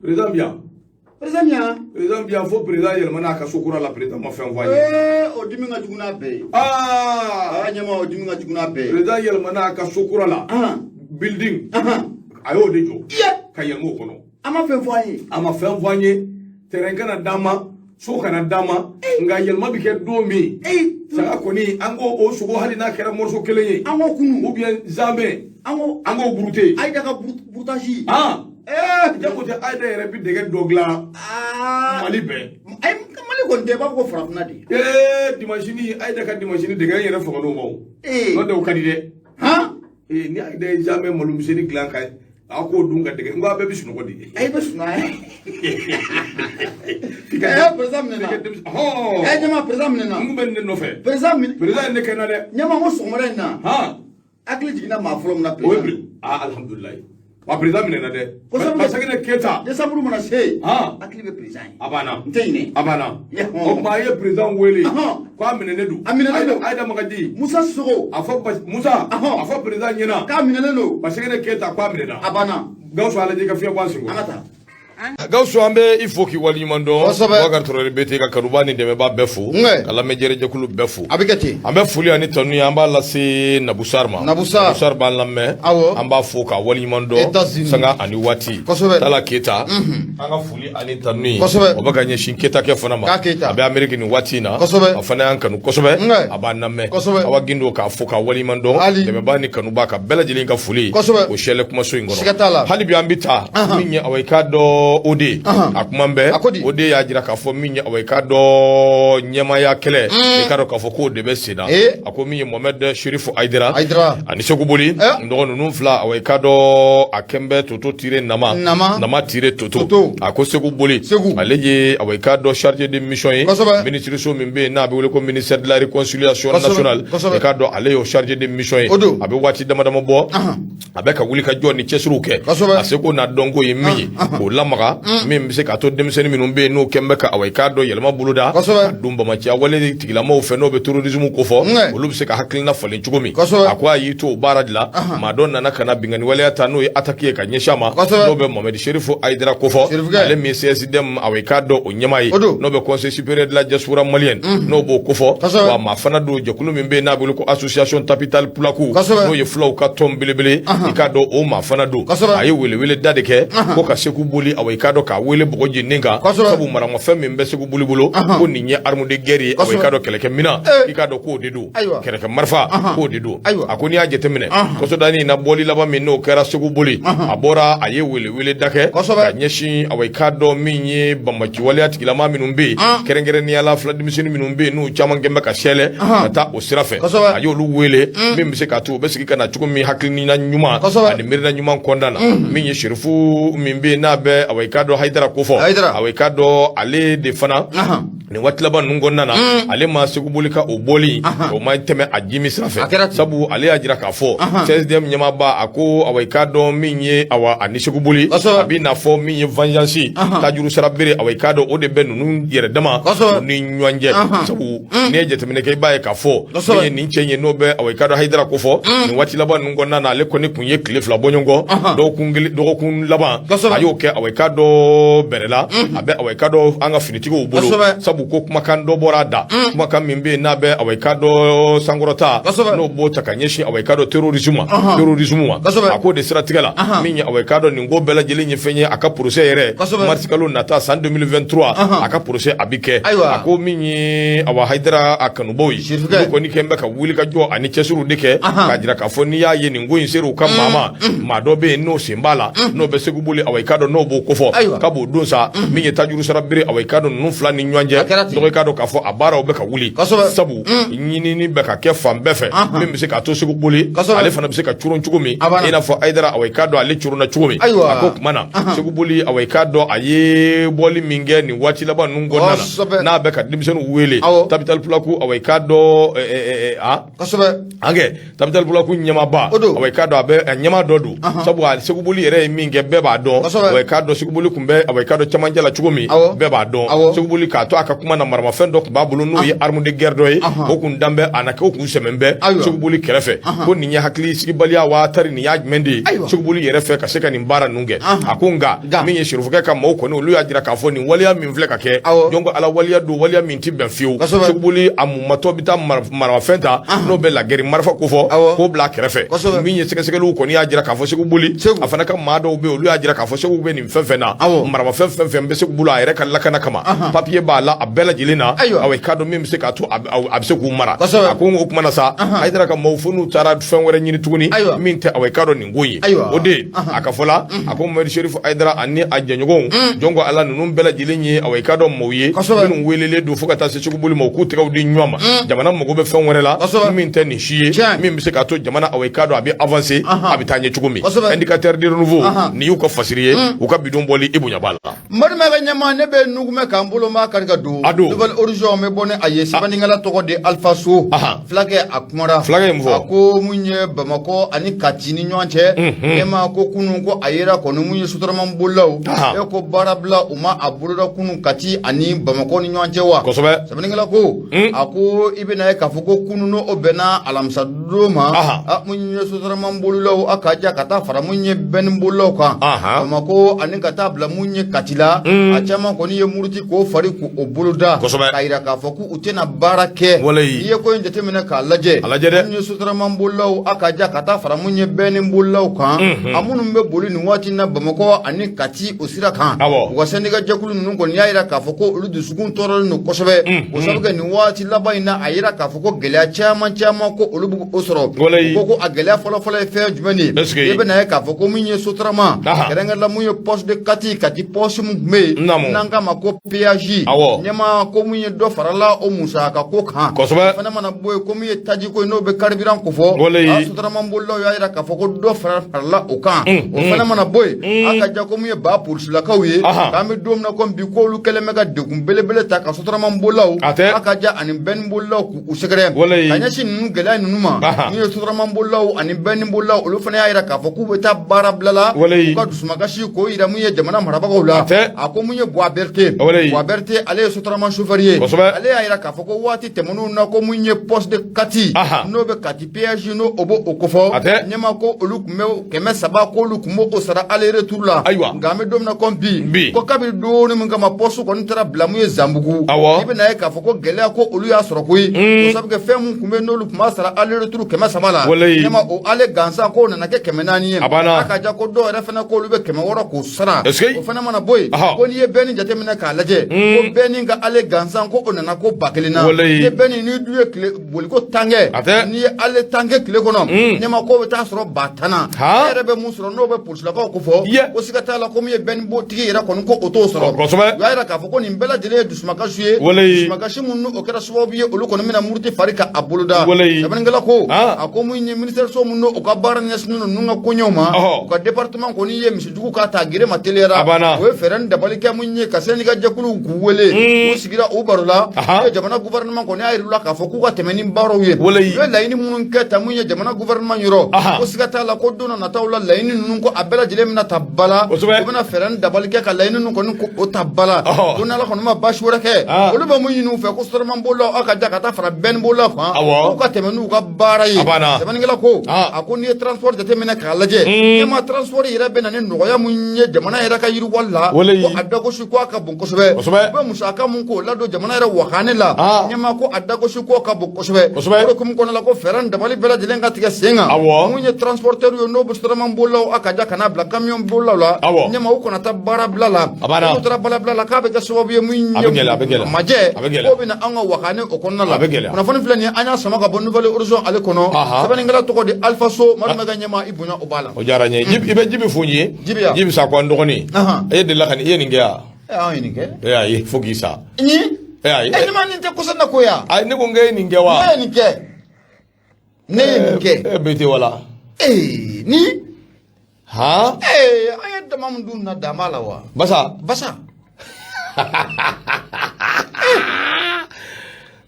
S1: Président bi yan.
S2: Président bi yan.
S1: Président bi yan, fo président yɛlɛmana a ka so kura la, président ma fɛn fɔ an ye.
S2: Ee, o dimi ka jugu n'a bɛɛ ye.
S1: Aa.
S2: Aa, ɲɛmaa, o dimi ka jugu n'a bɛɛ ye.
S1: Président yɛlɛmana a ka so kura la. Building. A y'o de jɔ. Ka yɛlɛma o kɔnɔ.
S2: A ma fɛn fɔ an ye.
S1: A ma fɛn fɔ an ye. Terrain kana d'an ma, so kana d'an ma, nka yɛlɛma bɛ kɛ don min, saga kɔni, an ko o sogo, hali n'a kɛra morceau kelen ye,
S2: An ko kunu.
S1: ou bien zamɛ,
S2: An ko.
S1: An k'o burute.
S2: Ayida ka burutaji.
S1: Jago tɛ, Ayida yɛrɛ bi dɛgɛ dɔ dilan. Mali bɛɛ.
S2: Ayi, Mali kɔni tɛ, i b'a fɔ ko farafinna de.
S1: Ee, dimanche ni Ayida ka dimanche ni dɛgɛ, n yɛrɛ faga n'o ma o. N'o tɛ, o ka di dɛ. Ee, ni Ayida ye zamɛ malomisɛnnin dilan ka a k'o dun ka dɛgɛ, n ko a bɛɛ bɛ sunɔgɔ de.
S2: Ayi, bɛ sunɔgɔ. Ɛ, président minɛna. Ɛ, ɲɛmaa, président minɛna.
S1: N kun bɛ nin de nɔfɛ.
S2: Président minɛ.
S1: Président ye ne kɛ n na dɛ.
S2: Ɲɛmaa, ko sɔgɔmada in na. Hakili jiginna maa fɔlɔ min na,
S1: O ye
S2: président.
S1: Aa, alihamudulilayi. Wa président minɛna dɛ.
S2: Kosɛbɛ.
S1: Basegine Keyita.
S2: Décembre mana se. Hakili bɛ président ye.
S1: A banna.
S2: N tɛ ɲinɛ.
S1: A banna. O tuma a ye président wele. K'a minɛnen don.
S2: A minɛnen don.
S1: Ayida Magaji.
S2: Musa Sogo.
S1: A fɔ Musa. A fɔ président ɲɛna.
S2: K'a minɛnen don.
S1: Basegine Keyita k'a minɛna.
S2: A banna.
S1: Gawusu, a lajɛ i ka fiɲɛ bɔ a sen kɔrɔ.
S2: An ka taa.
S1: Gawusu, an bɛ i fo k'i waleɲuman dɔn.
S2: Kosɛbɛ.
S1: Bubakari Tarawele BT ka kanuba ni dɛmɛba bɛɛ fo.
S2: Nge.
S1: Ka lamɛnjɛrɛjɛkulu bɛɛ fo.
S2: A bɛ kɛ ten.
S1: An bɛ foli ani tanu ye, an b'a lase Nabusar ma.
S2: Nabusar.
S1: Nabusar b'an lamɛn.
S2: Awɔ.
S1: An b'a fo k'a waleɲuman dɔn.
S2: États-Unis.
S1: Sanga ani waati.
S2: Kosɛbɛ.
S1: Tala Keyita. An ka foli ani tanu ye.
S2: Kosɛbɛ.
S1: O bɛ ka ɲɛsin Keyitakɛ fana ma.
S2: K'a Keyita.
S1: A bɛ Ameriki nin waati in na.
S2: Kosɛbɛ.
S1: A fana y'an kanu kosɛbɛ.
S2: Nge.
S1: A b'an lamɛn.
S2: Kosɛbɛ.
S1: Awa Gindo k'a fo k'a waleɲuman dɔn.
S2: Ali.
S1: Dɛmɛba ni kanuba ka bɛɛ lajɛlen ka foli.
S2: Kosɛbɛ.
S1: O sɛlɛ kumaso in kɔnɔ.
S2: Siga t'a la.
S1: Hali bi an bɛ taa. Min ye awa i k'a dɔn o de a kuma bɛɛ
S2: A ko di?
S1: o de y'a jira k'a fɔ min ye awa i k'a dɔn ɲɛmaaya kɛlɛ, i k'a dɔn k'a fɔ k'o de bɛ sen na.
S2: Eh.
S1: A ko min ye Mohamed Chérif Haïdara
S2: Haïdara.
S1: ani Segu Boli
S2: Eh.
S1: n dɔgɔ ninnu fila, awa i k'a dɔn a kɛn bɛ toto tire nama
S2: Nama.
S1: nama tire toto.
S2: Toto.
S1: A ko Segu Boli,
S2: Segu.
S1: ale ye awa i k'a dɔn chargé de mission ye
S2: Kosɛbɛ.
S1: ministre min bɛ yen n'a bɛ wele ko ministère de la réconciliation
S2: Kosɛbɛ.
S1: nationale.
S2: Kosɛbɛ.
S1: I k'a dɔn ale y'o chargé de mission ye.
S2: O don.
S1: A bɛ waati dama dama bɔ, a bɛ ka wuli ka jɔ ni cɛsiriw kɛ.
S2: Kosɛbɛ.
S1: A seko n'a dɔnko ye min ye k'o lamaga, min bɛ se k'a to denmisɛnnin minnu bɛ yen n'o kɛn bɛ ka awa i k'a dɔn yɛlɛma boloda
S2: Kosɛbɛ.
S1: ka don bamaciya wale tigilamaw fɛ, n'o bɛ terrorisme kofɔ,
S2: Nge.
S1: olu bɛ se ka hakilina falen cogo min.
S2: Kosɛbɛ.
S1: A ko a y'i to o baara de la, maa dɔ nana ka na binkanni waleya ta, n'o ye attaque ye ka ɲɛsin a ma,
S2: Kosɛbɛ.
S1: n'o bɛ Mohamed Chérif Haïdara kofɔ.
S2: Chérifukɛ.
S1: Ale min ye CSDM awa i k'a dɔn o ɲɛmaa ye,
S2: O don.
S1: n'o bɛ conseil supérieur de la diaspora malienne, n'o b'o kofɔ.
S2: Kosɛbɛ.
S1: Wa maa fana don jɛkulu min bɛ yen n'a bɛ wele ko association Tabital Pulaku,
S2: Kosɛbɛ.
S1: n'o ye fulaw ka tɔn belebele, i k'a dɔn o maa fana don.
S2: Kosɛbɛ.
S1: A ye welewele da de kɛ ko ka Segu Boli awa i k'a dɔn k'a wele bɔgɔ jeninen kan.
S2: Kosɛbɛ.
S1: Sabu maramafɛn min bɛ Segu Boli bolo, ko nin ye arme de guerre ye, awa i k'a dɔn kɛlɛkɛ minan,
S2: Eh.
S1: i k'a dɔn k'o de don.
S2: Ayiwa.
S1: Kɛlɛkɛ marifa k'o de don.
S2: Ayiwa.
S1: A ko n'i y'a jateminɛ kɔsɔdani in na, bɔli laban min n'o kɛra Segu Boli, a bɔra, a ye welewele da kɛ
S2: Kosɛbɛ.
S1: ka ɲɛsin awa i k'a dɔn min ye banbaci waleya tigilama minnu bɛ yen, kɛrɛnkɛrɛnnenya la fula denmisɛnnin minnu bɛ yen n'u caman kɛn bɛ ka sɛlɛ ka taa o sira fɛ.
S2: Kosɛbɛ.
S1: A y'olu wele min bɛ se k'a to u bɛ sigi ka na cogo min hakilina ɲuman
S2: Kosɛbɛ.
S1: ani miirina ɲuman kɔnɔna na. Min ye Serifu min bɛ yen n'a bɛ awa i k'a dɔn Hayidara kofɔ,
S2: Hayidara.
S1: awa i k'a dɔn ale de fana nin waati laban ninnu kɔnɔna na, ale ma Segu Boli ka o bɔli o ma tɛmɛ a jimi sira
S2: A
S1: fɛ.
S2: kɛra ten.
S1: Sabu ale y'a jira k'a fɔ CSDM ɲɛmaaba, a ko awa i k'a dɔn min ye awa ani Segu Boli,
S2: Kosɛbɛ.
S1: a b'i n'a fɔ min ye vengeance tajuru sara bere, awa i k'a dɔn o de bɛ ninnu yɛrɛ dama
S2: Kosɛbɛ.
S1: u ni ɲɔgɔn cɛ. Sabu n'i ye jateminɛ kɛ, i b'a ye k'a fɔ
S2: Kosɛbɛ.
S1: min ye nin cɛ in ye, n'o bɛ awa i k'a dɔn Hayidara kofɔ, nin waati laban ninnu kɔnɔna na, ale kɔni kun ye tile 2 bɔɲɔgɔn dɔgɔkun kelen, dɔgɔkun laban
S2: Kosɛbɛ.
S1: a y'o kɛ awa i k'a dɔn bɛrɛ la, a bɛ awa i k'a dɔn an ka finitigiw bolo.
S2: Kosɛbɛ.
S1: Sabu ko kumakan dɔ bɔra a da, kumakan min bɛ yen n'a bɛ awa i k'a dɔn sankɔrɔta,
S2: Kosɛbɛ.
S1: n'o b'o ta ka ɲɛsin awa i k'a dɔn terrorisme ma, terrorisme ma.
S2: Kosɛbɛ.
S1: A k'o de siratigɛ la, min ye awa i k'a dɔn nin ko bɛɛ lajɛlen ye fɛn ye, a ka procès yɛrɛ
S2: Kosɛbɛ.
S1: mars kalo nata san 2023, a ka procès a bi kɛ.
S2: Ayiwa.
S1: A ko min ye awa Hayidara a kanubaw ye,
S2: Sirifukɛ.
S1: n'u kɔni kɛn bɛ ka wuli ka jɔ ani cɛsiriw de kɛ k'a jira k'a fɔ n'i y'a ye nin ko in ser'u ka maa ma, maa dɔ bɛ yen n'o sen b'a la, n'o bɛ Segu Boli awa i k'a dɔn n'o b'o kofɔ.
S2: Ayiwa.
S1: K'a b'o don sa, min ye tajuru sara bere, awa i k'a dɔn ninnu fila ni ɲɔgɔn
S2: A kɛra
S1: cɛ
S2: ten.
S1: dɔgɔ, i k'a dɔn k'a fɔ a baaraw bɛ ka wuli.
S2: Kosɛbɛ.
S1: Sabu ɲinini bɛ ka kɛ fan bɛɛ fɛ min bɛ se k'a to Segu Boli
S2: Kosɛbɛ.
S1: ale fana bɛ se ka coron cogo min,
S2: A banna.
S1: i n'a fɔ Hayidara awa i k'a dɔn ale coronna cogo min.
S2: Ayiwa.
S1: A ko tuma na Segu Boli awa i k'a dɔn a ye bɔli min kɛ nin waati laban ninnu kɔnɔna
S2: Kosɛbɛ.
S1: na, n'a bɛ ka denmisɛnninw wele
S2: Awɔ.
S1: Tabital Pulaku awa i k'a dɔn a
S2: Kosɛbɛ.
S1: an kɛ Tabital Pulaku ɲɛmaaba,
S2: O don.
S1: awa i k'a dɔn a bɛ a ɲɛmaa dɔ don. Sabu a Segu Boli yɛrɛ ye min kɛ, bɛɛ b'a dɔn.
S2: Kosɛbɛ.
S1: Awa i k'a dɔn Segu Boli tun bɛ awa i k'a dɔn camancɛ la cogo min,
S2: Awɔ.
S1: bɛɛ b'a dɔn.
S2: Awɔ.
S1: Segu Boli k'a to a ka kuma na, maramafɛn dɔ tun b'a bolo n'o ye arme de guerre dɔ ye, o kun dan bɛ a na kɛ o kun sɛmɛn bɛ
S2: Ayiwa.
S1: Segu Boli kɛrɛfɛ. Ko nin ye hakili sigibaliya wa tari nin y'a jumɛn de ye
S2: Ayiwa.
S1: Segu Boli yɛrɛ fɛ ka se ka nin baara ninnu kɛ? A ko nka
S2: Nka.
S1: min ye Serifukɛ ka maaw kɔni, olu y'a jira k'a fɔ nin waleya min filɛ ka kɛ,
S2: Awɔ.
S1: jɔn ko Ala waleya don, waleya min tɛ bɛn fiyewu.
S2: Kosɛbɛ.
S1: Segu Boli a mumatɔ bɛ taa maramafɛn ta, n'o bɛ la guerre marifa kofɔ,
S2: Awɔ.
S1: k'o bila a kɛrɛfɛ.
S2: Kosɛbɛ.
S1: Min ye sɛgɛsɛgɛliw kɔni y'a jira k'a fɔ Segu Boli
S2: Segu.
S1: a fana ka maa dɔw bɛ yen, olu y'a jira k'a fɔ Segu bɛ nin fɛn fɛn na,
S2: Awɔ.
S1: maramafɛn fɛn fɛn bɛ Segu bolo a yɛrɛ ka lakana kama, papiye b'a la a bɛɛ lajɛlen na,
S2: Ayiwa.
S1: awa i k'a dɔn min bɛ se k'a to a bɛ se k'u mara.
S2: Kosɛbɛ.
S1: A ko o kuma na sa, Hayidara ka maaw fo n'u taara fɛn wɛrɛ ɲini tuguni
S2: Ayiwa.
S1: min tɛ awa i k'a dɔn nin ko in ye.
S2: Ayiwa.
S1: O de a ka fɔ la, a ko Mohamed Chérif Hayidara ani a jɛɲɔgɔnw, jɔn ko Ala, ninnu bɛɛ lajɛlen ye awa i k'a dɔn maaw ye
S2: Kosɛbɛ.
S1: minnu welelen don fo ka taa se Segu Boli ma, u k'u tɛgɛw di ɲɔgɔn ma. Jamana mago bɛ fɛn wɛrɛ la
S2: Kosɛbɛ.
S1: min tɛ nin si ye,
S2: Tiɲɛ.
S1: min bɛ se k'a to jamana awa i k'a dɔn a bɛ avancer, a bɛ taa ɲɛ cogo min.
S2: Kosɛbɛ.
S1: Indicateur de renouveau nin y'u ka fasiri ye, u ka bidon bɔli i bonya b'a la.
S2: N balimakɛ ɲɛmaa, ne bɛ nugumɛ k'an bolo maa kari ka don. don.
S1: A don.
S2: Nouvel Horizon bɛ bɔ ni a ye, sɛbɛnnikɛla tɔgɔ de Alpha So. Fulakɛ, a kumara.
S1: Fulakɛ ye mun fɔ?
S2: A ko mun ye Bamakɔ ani Kati ni ɲɔgɔn cɛ, ɲɛma ko kunun ko a yera kɔni mun ye sotarama bolilaw e ko baarabila u ma a boloda kunun Kati ani Bamakɔ ni ɲɔgɔn cɛ wa? Sɛbɛnnikɛla ko, a ko i bɛna ye k'a fɔ ko kunun n'o o bɛnna alamisa don ma, a mun ye sotarama bolilaw a ka ja ka taa fara mun ye bɛni bolilaw kan Bamakɔ ani ka taa bila mun ye Kati la, a caman kɔni ye muruti k'o fari k'o boloda k'a yira k'a fɔ k'u tɛna baara kɛ. N'i ye ko in jateminɛ k'a lajɛ,
S1: A lajɛ dɛ.
S2: mun ye sotarama bolilaw a ka ja ka taa fara mun ye bɛni bolilaw kan, a minnu bɛ boli nin waati in na Bamakɔ ani Kati o sira kan, u ka syndicat jɛkulu ninnu kɔni y'a yira k'a fɔ ko olu dusukun tɔɔrɔlen don kosɛbɛ, o sabu kɛ nin waati laban in na, a yira k'a fɔ ko gɛlɛya caman caman ko olu b'o sɔrɔ. U ko a gɛlɛya fɔlɔfɔlɔ ye fɛn jumɛn de ye? I bɛna ye k'a fɔ ko min ye sotarama, kɛrɛnkɛrɛnla mun ye poste de Kati, Kati poste mun tun bɛ yen n'an k'a ma ko péage, ɲɛma ko mun ye dɔ farala o musaka ko kan. O fana mana bɔ yen, ko min ye taji ko ye, n'o bɛ carburant ko fɔ, sotarama bolilaw y'a yira k'a fɔ ko dɔ farala o kan. O fana mana bɔ yen, a ka ja ko mun ye ba polisilakaw ye, k'an bɛ don min na komi bi, k'olu kɛlen bɛ ka degun belebele ta ka sotarama bolilaw a ka ja ani bɛni bolilaw k'u sɛgɛrɛ. Ka ɲɛsin ninnu gɛlɛya ninnu ma, min ye sotarama bolilaw ani bɛni bolilaw, olu fana y'a yira k'a fɔ k'u bɛ taa baara bila la, u ka dusumakasi k'o yira mun ye jamana marabagaw la. A ko mun ye Buwa Berete, Buwa Berete, ale ye sotarama chauffeur ye, ale y'a yira k'a fɔ ko waati tɛmɛnenw na, ko mun ye poste de Kati, n'o bɛ Kati péage, n'o o b'o kofɔ, ɲɛma ko olu tun bɛ 300, k'olu tun b'o sara aller retour la. Nka an bɛ don min na komi bi, ko kabini don min kama poste kɔni taara bila mun ye Zanbugu, i bɛna ye k'a fɔ ko gɛlɛya ko olu y'a sɔrɔ koyi, o sabu kɛ fɛn mun tun bɛ n'olu tun b'a sara aller retour 300 la, ɲɛma o aller gansan k'o nana kɛ 400 ye. A ka ja ko dɔw yɛrɛ fana k'olu bɛ 600 k'o sara. O fana mana bɔ yen, ko n'i ye bɛni jateminɛ k'a lajɛ, ko bɛni ka aller gansan ko o nana ko 1000 na. Ni bɛni n'i dun ye tile boliko tan kɛ, n'i ye aller tan kɛ tile kɔnɔ, ɲɛma k'o bɛ taa sɔrɔ 10 000 na. E yɛrɛ bɛ mun sɔrɔ n'o bɛ polisilakaw ko fɔ, ko siga t'a la ko min ye bɛni tigi yɛrɛ kɔni ko o t'o sɔrɔ. U y'a yira k'a fɔ ko nin bɛɛ lajɛlen ye dusumakasi ye, dusumakasi mun o kɛra sababu ye olu kɔni bɛna muruti fari ka a boloda. Sɛbɛnnikɛla ko, a ko mun ye ministère so mun n'o ka baara ɲɛsinnen don ninnu ka koɲɛw ma, u ka département kɔni ye misijugu k'a ta gere ma teliyara, o ye fɛɛrɛ ni dabali kɛ mun ye ka syndicat jɛkuluw k'u wele, u sigira u baro la. Jamana gouvernement kɔni y'a yir'u la k'a fɔ k'u ka tɛmɛ ni baaraw ye, u ye laɲini minnu kɛ ta mun ye jamana gouvernement yɔrɔ, ko siga t'a la ko don nataw la, laɲini ninnu ko a bɛɛ lajɛlen bɛna ta ba la, u bɛna fɛɛrɛ ni dabali kɛ ka laɲini ninnu kɔni ko o ta ba la, ko n'Ala kɔni ma baasi wɛrɛ kɛ, olu bɛ mun ɲini u fɛ ko sotarama bolilaw aw ka ja ka taa fara bɛni bolilaw kan, k'u ka tɛmɛ n'u ka baara ye. Sɛbɛnnikɛla ko, a ko n'i ye transport jateminɛ k'a lajɛ, ɲɛma transport yɛrɛ bɛ na ni nɔgɔya mun ye jamana yɛrɛ ka yiriwali la, ko a dagosi ko a ka bon kosɛbɛ, u bɛ musaka mun k'o ladon jamana yɛrɛ wakane la, ɲɛma ko a dagosi ko ka bon kosɛbɛ. O hukumu kɔnɔna la, ko fɛɛrɛ ni dabali bɛɛ lajɛlen ka tigɛ sen kan, mun ye transporteur ye, n'o bɛ sotarama bolilaw a ka ja ka n'a bila camion bolilaw la, ɲɛma u kana taa baara bila la, n'u taara baara bila la k'a bɛ kɛ sababu ye mun ye majɛ k'o bɛ na an ka wakane o kɔnɔna la. Kunnafoni filɛ nin ye, an y'a sama ka bɔ Nouvel Horizon ale kɔnɔ, sɛbɛnnikɛla tɔgɔ de Alpha So Madu ka ɲɛma i bonya o b'a la.
S1: O diyara n ye. I bɛ Jibi fo n ye. Jibi sa ko an dɔgɔnin, e delila ka nin, i ye nin kɛ wa?
S2: Anw ye nin kɛ.
S1: E ayi, fo k'i sa.
S2: Ni
S1: e ayi.
S2: E ni ma nin tɛ kɔsa na ko ya.
S1: Ayi, ne ko n k'e ye nin kɛ wa?
S2: Ne ye nin kɛ. Ne ye nin kɛ.
S1: E bɛ ten wala.
S2: Ee ni.
S1: Han.
S2: Ee an ye dama min dun na dan b'a la wa?
S1: Basa.
S2: Basa.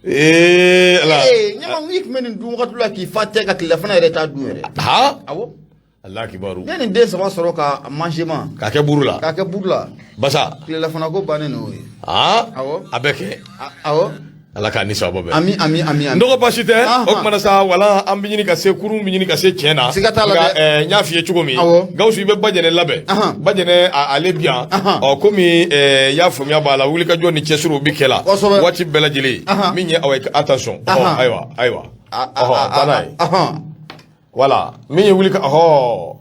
S1: Ee ala.
S2: Ee ɲama i tun bɛ nin dun wagati la k'i fa tɛ ka tilelafana yɛrɛ t'a dun yɛrɛ.
S1: Han.
S2: Awɔ.
S1: Allah kibaru.
S2: Ne nin den saba sɔrɔ ka manger ma.
S1: K'a kɛ buru la.
S2: K'a kɛ buru la.
S1: Basa.
S2: Tilelafana ko bannen n'o ye.
S1: Aa.
S2: Awɔ.
S1: A bɛ kɛ.
S2: Awɔ.
S1: Ala k'a ni sababu bɛn.
S2: Ami ami ami ami.
S1: N dɔgɔ baasi tɛ. O kumana sa wala an bɛ ɲini ka se kurun bɛ ɲini ka se tiɲɛ na.
S2: Siga t'a la dɛ.
S1: Nka n y'a f'i ye cogo min.
S2: Awɔ.
S1: Gawusu i bɛ Bajɛnɛ labɛn. Bajɛnɛ ale bi yan. Ɔ komi i y'a faamuya b'a la wulikajɔ ni cɛsiriw bɛ kɛ la.
S2: Kosɛbɛ.
S1: Waati bɛɛ lajɛlen. Min ye awa attention. Ayiwa ayiwa. Ɔhɔ taa n'a ye. Voilà min ye wuli ka ɔhɔ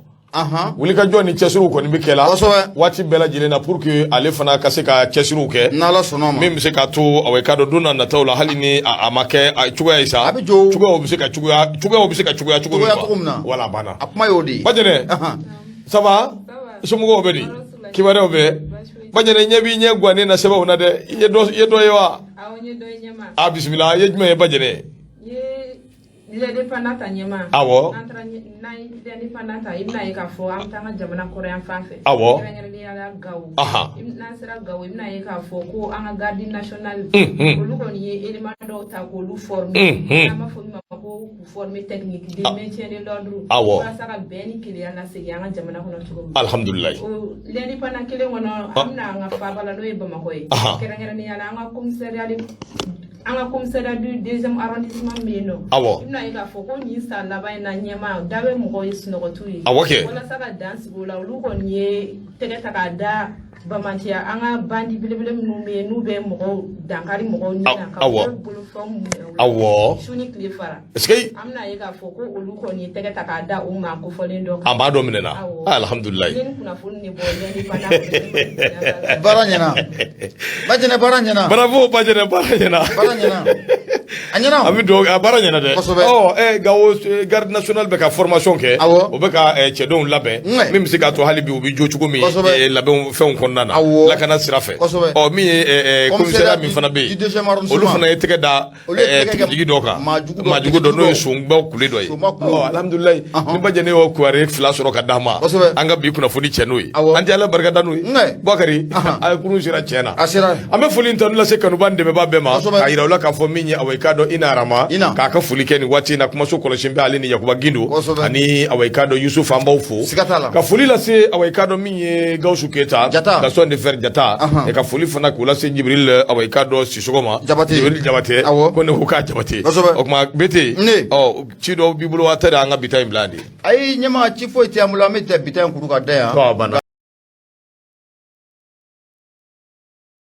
S1: wulikajɔ ni cɛsiriw kɔni bɛ kɛ la waati bɛɛ lajɛlen na pour que ale fana ka se ka cɛsiriw kɛ
S2: n'Ala sɔnna ma
S1: min bɛ se k'a to awa i k'a dɔn don n'a nataw la hali ni a ma kɛ cogoya ye sa
S2: a bɛ jɔ
S1: cogoyaw bɛ se ka cogoya cogoyaw bɛ se ka cogoya cogo
S2: min na
S1: voilà a banna
S2: a kuma y'o de ye
S1: Bajɛnɛ ça va somɔgɔw bɛ di kibaruyaw bɛ Bajɛnɛ ɲɛ b'i ɲɛ gannen na sɛbɛnw na dɛ i ye dɔ ye wa a bisimila i ye jumɛn ye Bajɛnɛ.
S3: L'Indépendant ta ɲɛma.
S1: Awɔ.
S3: N'an taara n'an ye L'Indépendant ta, i bɛna ye k'a fɔ an bɛ taa an ka jamana kɔrɔyan fan fɛ.
S1: Awɔ.
S3: Kɛrɛnkɛrɛnnenya la Gawo. N'an sera Gawo, i bɛna ye k'a fɔ ko an ka garde nationale. Olu kɔni ye élément dɔw ta k'olu former. N'an b'a fɔ min ma ko k'u former technique de maintien de l'ordre.
S1: Awɔ.
S3: Walasa ka bɛn ni kelenya lasegin an ka jamana kɔnɔ cogo min.
S1: Alhamdulilayi.
S3: O L'Indépendant kelen kɔnɔ, an bɛna an ka faaba la, n'o ye Bamakɔ ye. Kɛrɛnkɛrɛnnenya la an ka commissariat du deuxième arrondissement bɛ yen nɔ.
S1: Awɔ.
S3: I bɛna ye k'a fɔ ko nin san laban in na, ɲɛma da bɛ mɔgɔw ye sunɔgɔtu ye.
S1: Awɔ kɛ.
S3: Walasa ka dan sigi o la, olu kɔni ye tɛgɛ ta k'a da Bamaciya, an ka bandi belebele minnu bɛ yen, n'u bɛ mɔgɔw dankari mɔgɔw ni na, ka mɔgɔw bolofɛnw minɛ u la. Su ni tile fara.
S1: Est-ce que
S3: An bɛna ye k'a fɔ ko olu kɔni ye tɛgɛ ta k'a da o maa kofɔlen dɔ kan.
S1: A maa dɔ minɛna.
S3: Awɔ.
S1: Alhamdulilayi.
S3: N ye nin kunnafoni de bɔ L'Indépendant.
S2: Baara ɲɛna, Bajɛnɛ, baara ɲɛna.
S1: Bravo Bajɛnɛ, baara ɲɛna.
S2: Baara ɲɛna, a ɲɛna.
S1: An bɛ dugawu, a baara ɲɛna dɛ.
S2: Kosɛbɛ.
S1: Ɔ Gawo garde nationale bɛ ka formation kɛ.
S2: Awɔ.
S1: O bɛ ka cɛdenw labɛn. Min bɛ se k'a to hali bi u bɛ jo cogo min.
S2: Kosɛbɛ.
S1: Labɛnw fɛnw kɔnɔna na.
S2: Awɔ.
S1: Lakana sira fɛ.
S2: Kosɛbɛ.
S1: Ɔ min ye commissariat min fana bɛ
S2: du
S1: yen.
S2: deuxième arrondissement.
S1: Olu fana ye tɛgɛ da
S2: Olu ye tɛgɛ kɛ
S1: tigitigi dɔ kan.
S2: maajugu dɔ,
S1: Maajugu dɔ, n'o ye
S2: dɔ.
S1: Sonba kule dɔ ye.
S2: Sonba kule.
S1: Ɔ alhamdulilayi. Ni Bajɛnɛ y'o kibaruya fila sɔrɔ ka d'a ma.
S2: Kosɛbɛ.
S1: An ka bi kunnafoni cɛ n'o ye.
S2: Awɔ.
S1: An tɛ Ala barika da n'o ye. Bakari. A ye kurun sera tiɲɛ na.
S2: A sera.
S1: An bɛ foli tanu lase kanuba ni dɛmɛbaa bɛɛ ma.
S2: Kosɛbɛ.
S1: K'a yira u la k'a fɔ min ye, awa i k'a dɔn, Ina Arama.
S2: Ina.
S1: K'a ka foli kɛ nin waati in na, kumaso kɔlɔsi bɛ ale ni Yakuba Gindo.
S2: Kosɛbɛ.
S1: Ani awa i k'a dɔn Yusuf, an b'aw fo.
S2: Siga t'a la.
S1: Ka foli lase, awa i k'a dɔn min ye Gawusu Keyita.
S2: Jata.
S1: Gaston de Fer Jata. Ka foli fana k'o lase Jibril, awa i k'a dɔn Sisoko ma.
S2: Jabate.
S1: Jibril Jabate.
S2: Awɔ.
S1: Ko ne ko k'a Jabate.
S2: Kosɛbɛ.
S1: O tuma Bete.
S2: Ne.
S1: Ɔ ci dɔw b'i bolo wa tɛ de, an ka bi ta in bila yan de.
S2: Ayi ɲɛma, ci foyi tɛ an bolo, an bɛ bi ta in kuru ka da yan.
S1: Ɔ, a banna.